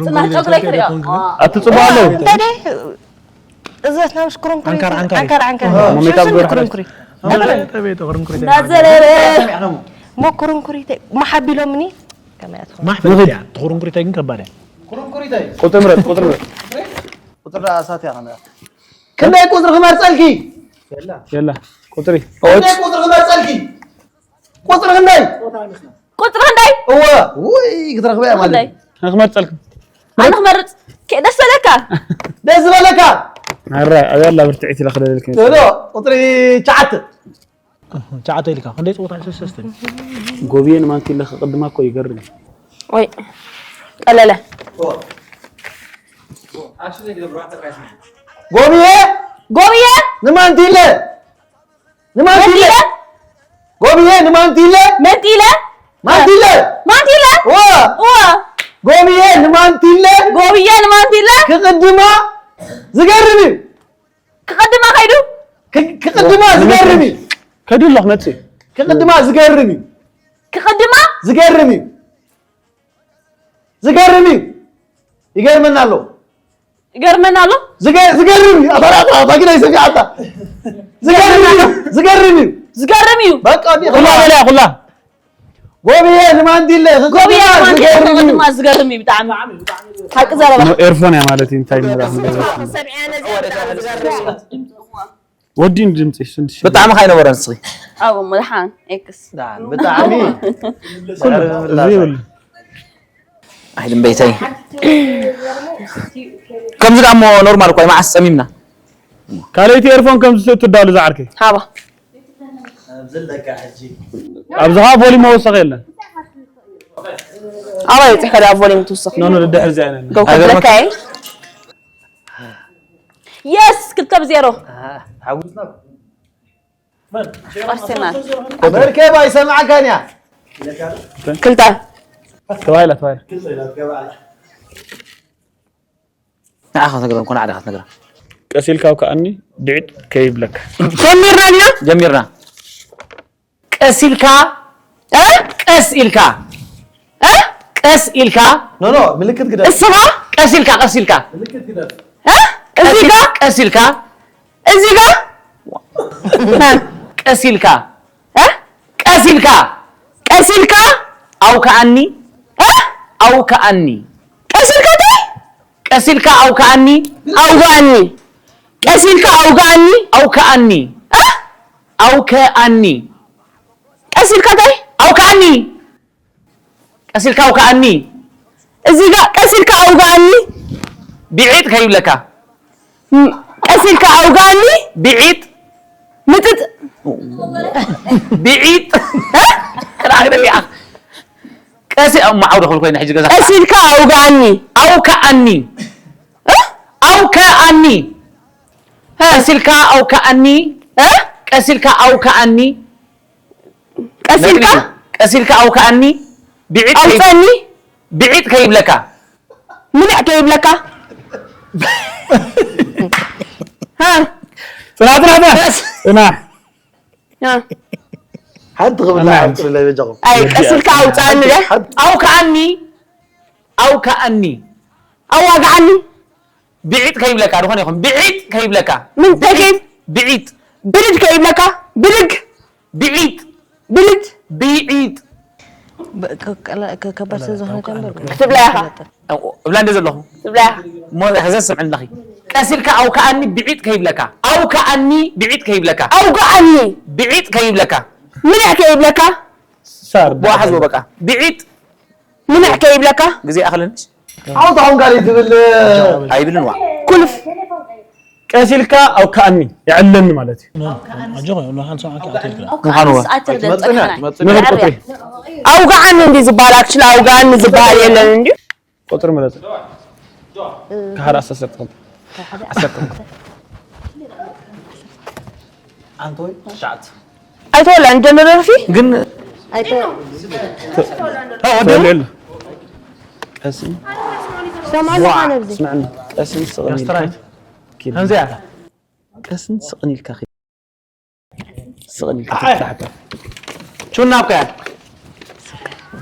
ጽናሕ ጨጉረይ ክሪኦ። ኣቲ ጽቡቕ ኣለዉ። እንተደ እዘት ናምሽ ኩርንኩሪት። ዓንካር፣ ዓንካር። ዓንካር፣ ዓንካር። ኣዎ። ሽም ሜካፕ ሽም ገይሩ ኩርንኩሪት። ኩርንኩሪት። እንዳዘረረ። ሰሚዕኹም? ሞ ኩርንኩሪት መሓቢሎምኒ። ከመይ ኣትኾን? ማሕፈል እያ። ኩርንኩሪት ግን ከባድ እያ። ኩርንኩሪት እዩ። ቁጥሪ ምረጥ፣ ቁጥሪ ምረጥ። ቁጥሪ ደኣ እሳት እያ ከመይ? ክንደይ ቁጽሪ ክመርጸልኪ? የላ። ቁጽሪ። ክንደይ ቁጽሪ ክመርጸልኪ? ቁጽሪ ክንደይ? ቁጽሪ ክንደይ? እወ። ውይ፣ ክትረኽበያ ማለት እዩ። ክንደይ? ክመርጸልኪ። ኣነ ክመርጽ። ከ-፣ ደስ በለካ? ደስ ዝበለካ? ኣረ፣ ኣበይ ኣላ ብርትዒት ኢላ ክደልልኪ። ሎ፣ ቁጽሪ ትሽዓተ። ትሽዓተ ኢልካ። ክንደይ ጸወታ? ሰለስተ። ጎብየን ማንቲለ ክቕድማ እኮ ይገርም። ወይ፣ ቀለለ። ጎብየ? ጎብየ? ንማንቲለ? ንማንቲለ? መንቲለ? ጎብየ ንማንቲለ? መንቲለ? ማንቲለ? ማንቲለ? ዋ! ዋ! ጎብየ ንማንቲለ? ጎብየ ንማንቲለ? ክቕድማ ዝገርም እዩ። ክቕድማ ከይዱ? ክ-፣ ክቕድማ ዝገርም እዩ። ከይዱ ኣሎ ክመጽእ እዩ። ክቕድማ ዝገርም እዩ። ክቕድማ? ዝገርም እዩ። ዝገርም እዩ። ይገርመና ኣሎ። ይገርመና ኣሎ። ዝገ-፣ ዝገርም እዩ። ኣታ፣ ኣታ፣ ኣታ ግን ኣይሰሚዓታ። ዝገርም እዩ። ዝገርም እዩ። ዝገርም እዩ። በቃ፣ እንዲህ ኩላ በልያ፣ ኩላ። ጎብየ ንማንቲለ፣ ጎብየ ክቕድማ ንማንቲለ ዝገርም እዩ። ክቕድማ ዝገርም እዩ ብጣዕሚ። ሓቂ ዘረባ። ኖ፣ ኤርፎን እያ ማለት እዩ፣ እንታይ ይመራ? ሰሚዐ ነዚ ወዲ ድምፅሽ ስንት ሺህ? ብጣዕሚ ከይነበረ ንስኺ። ኣብ እሞ ደሓን ኤክስ። ደሓን፣ ብጣዕሚ። ኩሉ፣ እዚ ይብሉ። ኣይድም በይተይ። ከምዚ ደኣ እሞ ኖርማል እኮ እዩ፣ መዓስ ጸሚምና። ካልኣይቲ ኤርፎን ከምዚ ትዳሉ ዝዓርከይ። ሃባ። ኣብዚ ኸዓ ቮሊም መወሰኺ የለን። ኣባይ በፂሕካ ደኣ ቮሊም ትውስኽ? ኖ፣ ኖ፣ ድድሕር እዚኣ የለን። ገው ከብለካ እየ። የስ፣ ክልተ ብዜሮ። ኣሃ፣ ሓጉስና። ኣርሰናል። መርከብ ኣይሰማዕካን እያ። ክልተ። ተባሂላ፣ ተባሂላ። ንዓኻ ትነግረን እኮ፣ ንዓኻ ትነግረን። ቀስ ኢልካ ኣውክኣኒ፣ ብዒጥ ከይብለካ። ጀሚርና ድና? ጀሚርና። ቀስ ኢልካ፣ እ? ቀስ ኢልካ፣ እ? ቀስ ኢልካ። ኖ፣ ኖ፣ ምልክት ግደፍ። እስኻ? ቀስ ኢልካ፣ ቀስ ኢልካ። ምልክት ግደፍ። እ? እዚ ጋ? ቀስ ኢልካ። እዚ ጋ? ቀስ ኢልካ። እ? ቀስ ኢልካ። ቀስ ኢልካ? ኣውክኣኒ። እ? ኣውክኣኒ። ቀስ ኢልካ እንታይ? ቀስ ኢልካ ኣውክኣኒ። ኣውግኣኒ። ቀስ ኢልካ ኣውግኣኒ። ኣውክኣኒ። እ? ኣውክኣኒ። ቀስ ኢልካ እንታይ? ኣውክኣኒ። ቀስ ኢልካ ኣውክኣኒ። እዚ ጋ ቀስ ኢልካ ኣውግኣኒ። ብዒጥ ከይብለካ። ም-፣ ቀስ ኢልካ ኣውግኣኒ። ብዒጥ። ምጥጥ። ብዒጥ። እ? ክራክ ደቂቃ። ቀስ፣ እሞ ዓውደ ክብል ኮይነ ሕጂ ገዛ። ቀስ ኢልካ ኣውግኣኒ። ኣውክኣኒ። እ? ኣውክኣኒ። እ? ቀስ ኢልካ ኣውክኣኒ። እ? ቀስ ኢልካ ኣውክኣኒ። ቀስ ኢልካ? ቀስ ኢልካ ኣውክኣኒ። ብዒጥ ከይ-፣ ኣውፀኒ። ብዒጥ ከይብለካ። ምልዕ ከይብለካ። ሃ? ፅናሕ፣ ፅናሕ፣ ፅናሕ። በስ። ፅናሕ። ሃ? ሓንቲ ክብል ኣና። ሓንቲ ክብል በጃኹም። ኣይ፣ ቀስ ኢልካ ኣውፅኣኒ ደ? ሓንቲ። ኣውክኣኒ። ኣውክኣኒ። ኣዋግዓኒ። ብዒጥ ከይብለካ፣ ዝኾነ ይኹን። ብዒጥ ከይብለካ። ምን እንታይ ከይብ-? ብዒጥ። ብድድ ከይብለካ። ብድግ። ብዒጥ። ብድድ። ብዒጥ። ብ-፣ ከ-፣ ከላ-፣ ከ-፣ ከባድ ስለ ዝኾነ ደንበር ክትብላ ኢኻ። እብላ እንደ ዘለኹ። ትብላ ኢኻ። እሞ ሕዘ ስምዕኒ ኣለኺ። ቀስ ኢልካ ኣውክኣኒ ብዒጥ ከይብለካ። ኣውክኣኒ ብዒጥ ከይብለካ። ኣውግዓኒ። ብዒጥ ከይብለካ። ምልዕ ከይብለካ። ሳር። ብዋ ሓዝዎ በቃ። ብዒጥ። ምልዕ ከይብለካ። ግዜ ይኣኽለንሽ? ዓወት ኣሁን ጋር ትብል። ኣይብልን ዋ። ኩልፍ። ቀስ ኢልካ ኣውክኣኒ፣ የዕለኒ ማለት እዩ። ኣጆኻ፣ ንሓን ሰምዓካ ኣትልካ። ምዃኑ ሰዓት ኣይትመጽእን እያ፣ ትመጽእን ንኽእል እያ። ቁጽሪ ኣውጋዓኒ እንዲ ዝበሃል ኣክቹሊ ኣውጋዓኒ ዝበሃል የለን እንዲ ቁጽሪ ምረጽ። ካብ ሓደ ኣስታት ዓሰርተ ክልተ። ዓሰርተ ክልተ። ኣንቶይ ትሽዓተ። ኣይተወላን ደሎ ደርፊ ግን ኣዎ ተወልዑ ደሎ ኣሎ። ቀስን ሰማሉ ዋ ኣነ ብዚ ስምዕኒ ቀስን ስቕን ኢልካ ጋስትራይት ኪድ። ከምዚኣ እያ። ቀስን ስቕን ኢልካ ኪድ። ስቕን ኢልካ ትትላሕታ። ቹና እኮ እያ።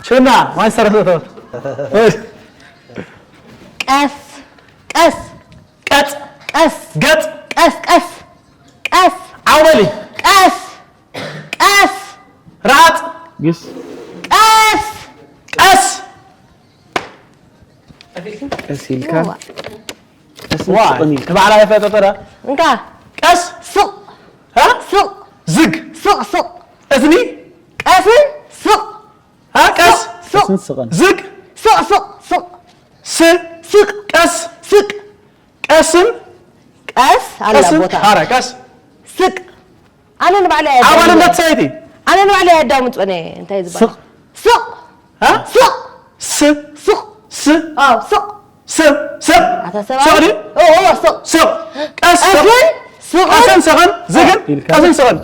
ቹና ማስተር ቶቶ። ቀስ ቀስ ቀጽ ቀስ ገጽ ቀስ ቀስ ቀስ ዓው በሊ ቀስ ቀስ ረሃጽ ግስ ቀስ ቀስ ቀስ ኢልካ ቀስን ዋ ስቕን ኢልካ ንባዕላ ይፈጠጠ ዳ እንካ ቀስ ስቕ ها ስቕ ዝግ ስቕ ስቕ እዝኒ ቀስን ስቕ ها ቀስ ስቕ ቀስን ስቕን ዝግ ስቕ ስቕ ስቕ ስ ስቕ ቀስ ስቅ ቀስን ቀስ ኣላ ቀስን ቦታ ኧረ ቀስ ስቅ ኣነ ንባዕለ ኣባልነት ሰበይቲ ኣነ ንባዕለ ኣዳምፅ በነ እንታይ ዝበሃል ስቕ ስቕ ها ስቕ ስ ስቕ ስ ኣው ስቕ ስ ስቕ ኣታ ስቕ ሰብኣይ ድዩ ኦ ኦ ስቕ ስቕ ቀስ ስቕ ቀስን ስቕን ቀስን ስቕን ዝግን ኢልካ። ቀስን ስቕን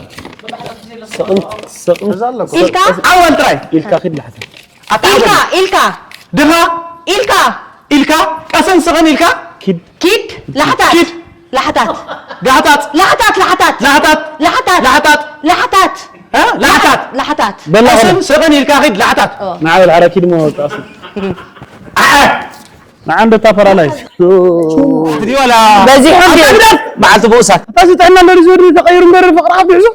ስቕን ስቕን ኢልካ ዓወል ጥራይ ኢልካ ኪድ ላሕታ ኣታወል ኢልካ ኢልካ ድኻ ኢልካ ኢልካ ቀስን ስቕን ኢልካ ኪድ ኪድ ላሕታት ኪድ ላሕታት ጋሕታጥ ላሕታት ላሕታት ላሕታት ላሕታት ላሕታት ላሕታት እ? ላሕታት ላሕታት በላ ቀስን ስቕን ኢልካ ኪድ ላሕታት ንዓበል ዓረ ኪድ መወጣ ኣዐ ንዓንዶ ታፈራላይስ ትዲ ወላ በዚሖም ድዮም? በዓልቲ ብኡሳት እዚ ጥዕና ለሪ ዝወዲ ተቐይሩ እምበር ፍቕሪ ኣብ ይሕዞ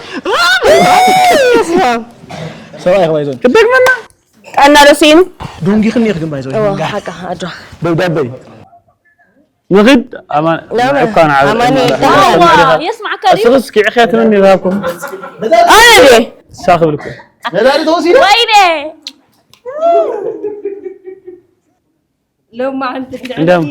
ሰብኣይ ክባይዞን ክደግመና ጥዕና ዶ ስኢኑ ዶንጊኽኒ ኢኽ ግን ባይዞ እወ ሓቃ ኣጆ ደብዳበይ ንኽድ ኣማን ናበ? እኳ ንዓበል ኣማኑኤል ዕማን ደሓን። ዕማን የስማዕካ ድዩ? እስኽስ ኪዕኸትምኒ ይሃብኩም ኣነ ድየ እሳ ክብልኩ ነዳዲ ተወሲዱ ወይኔ ሎማዓንቲ እንደም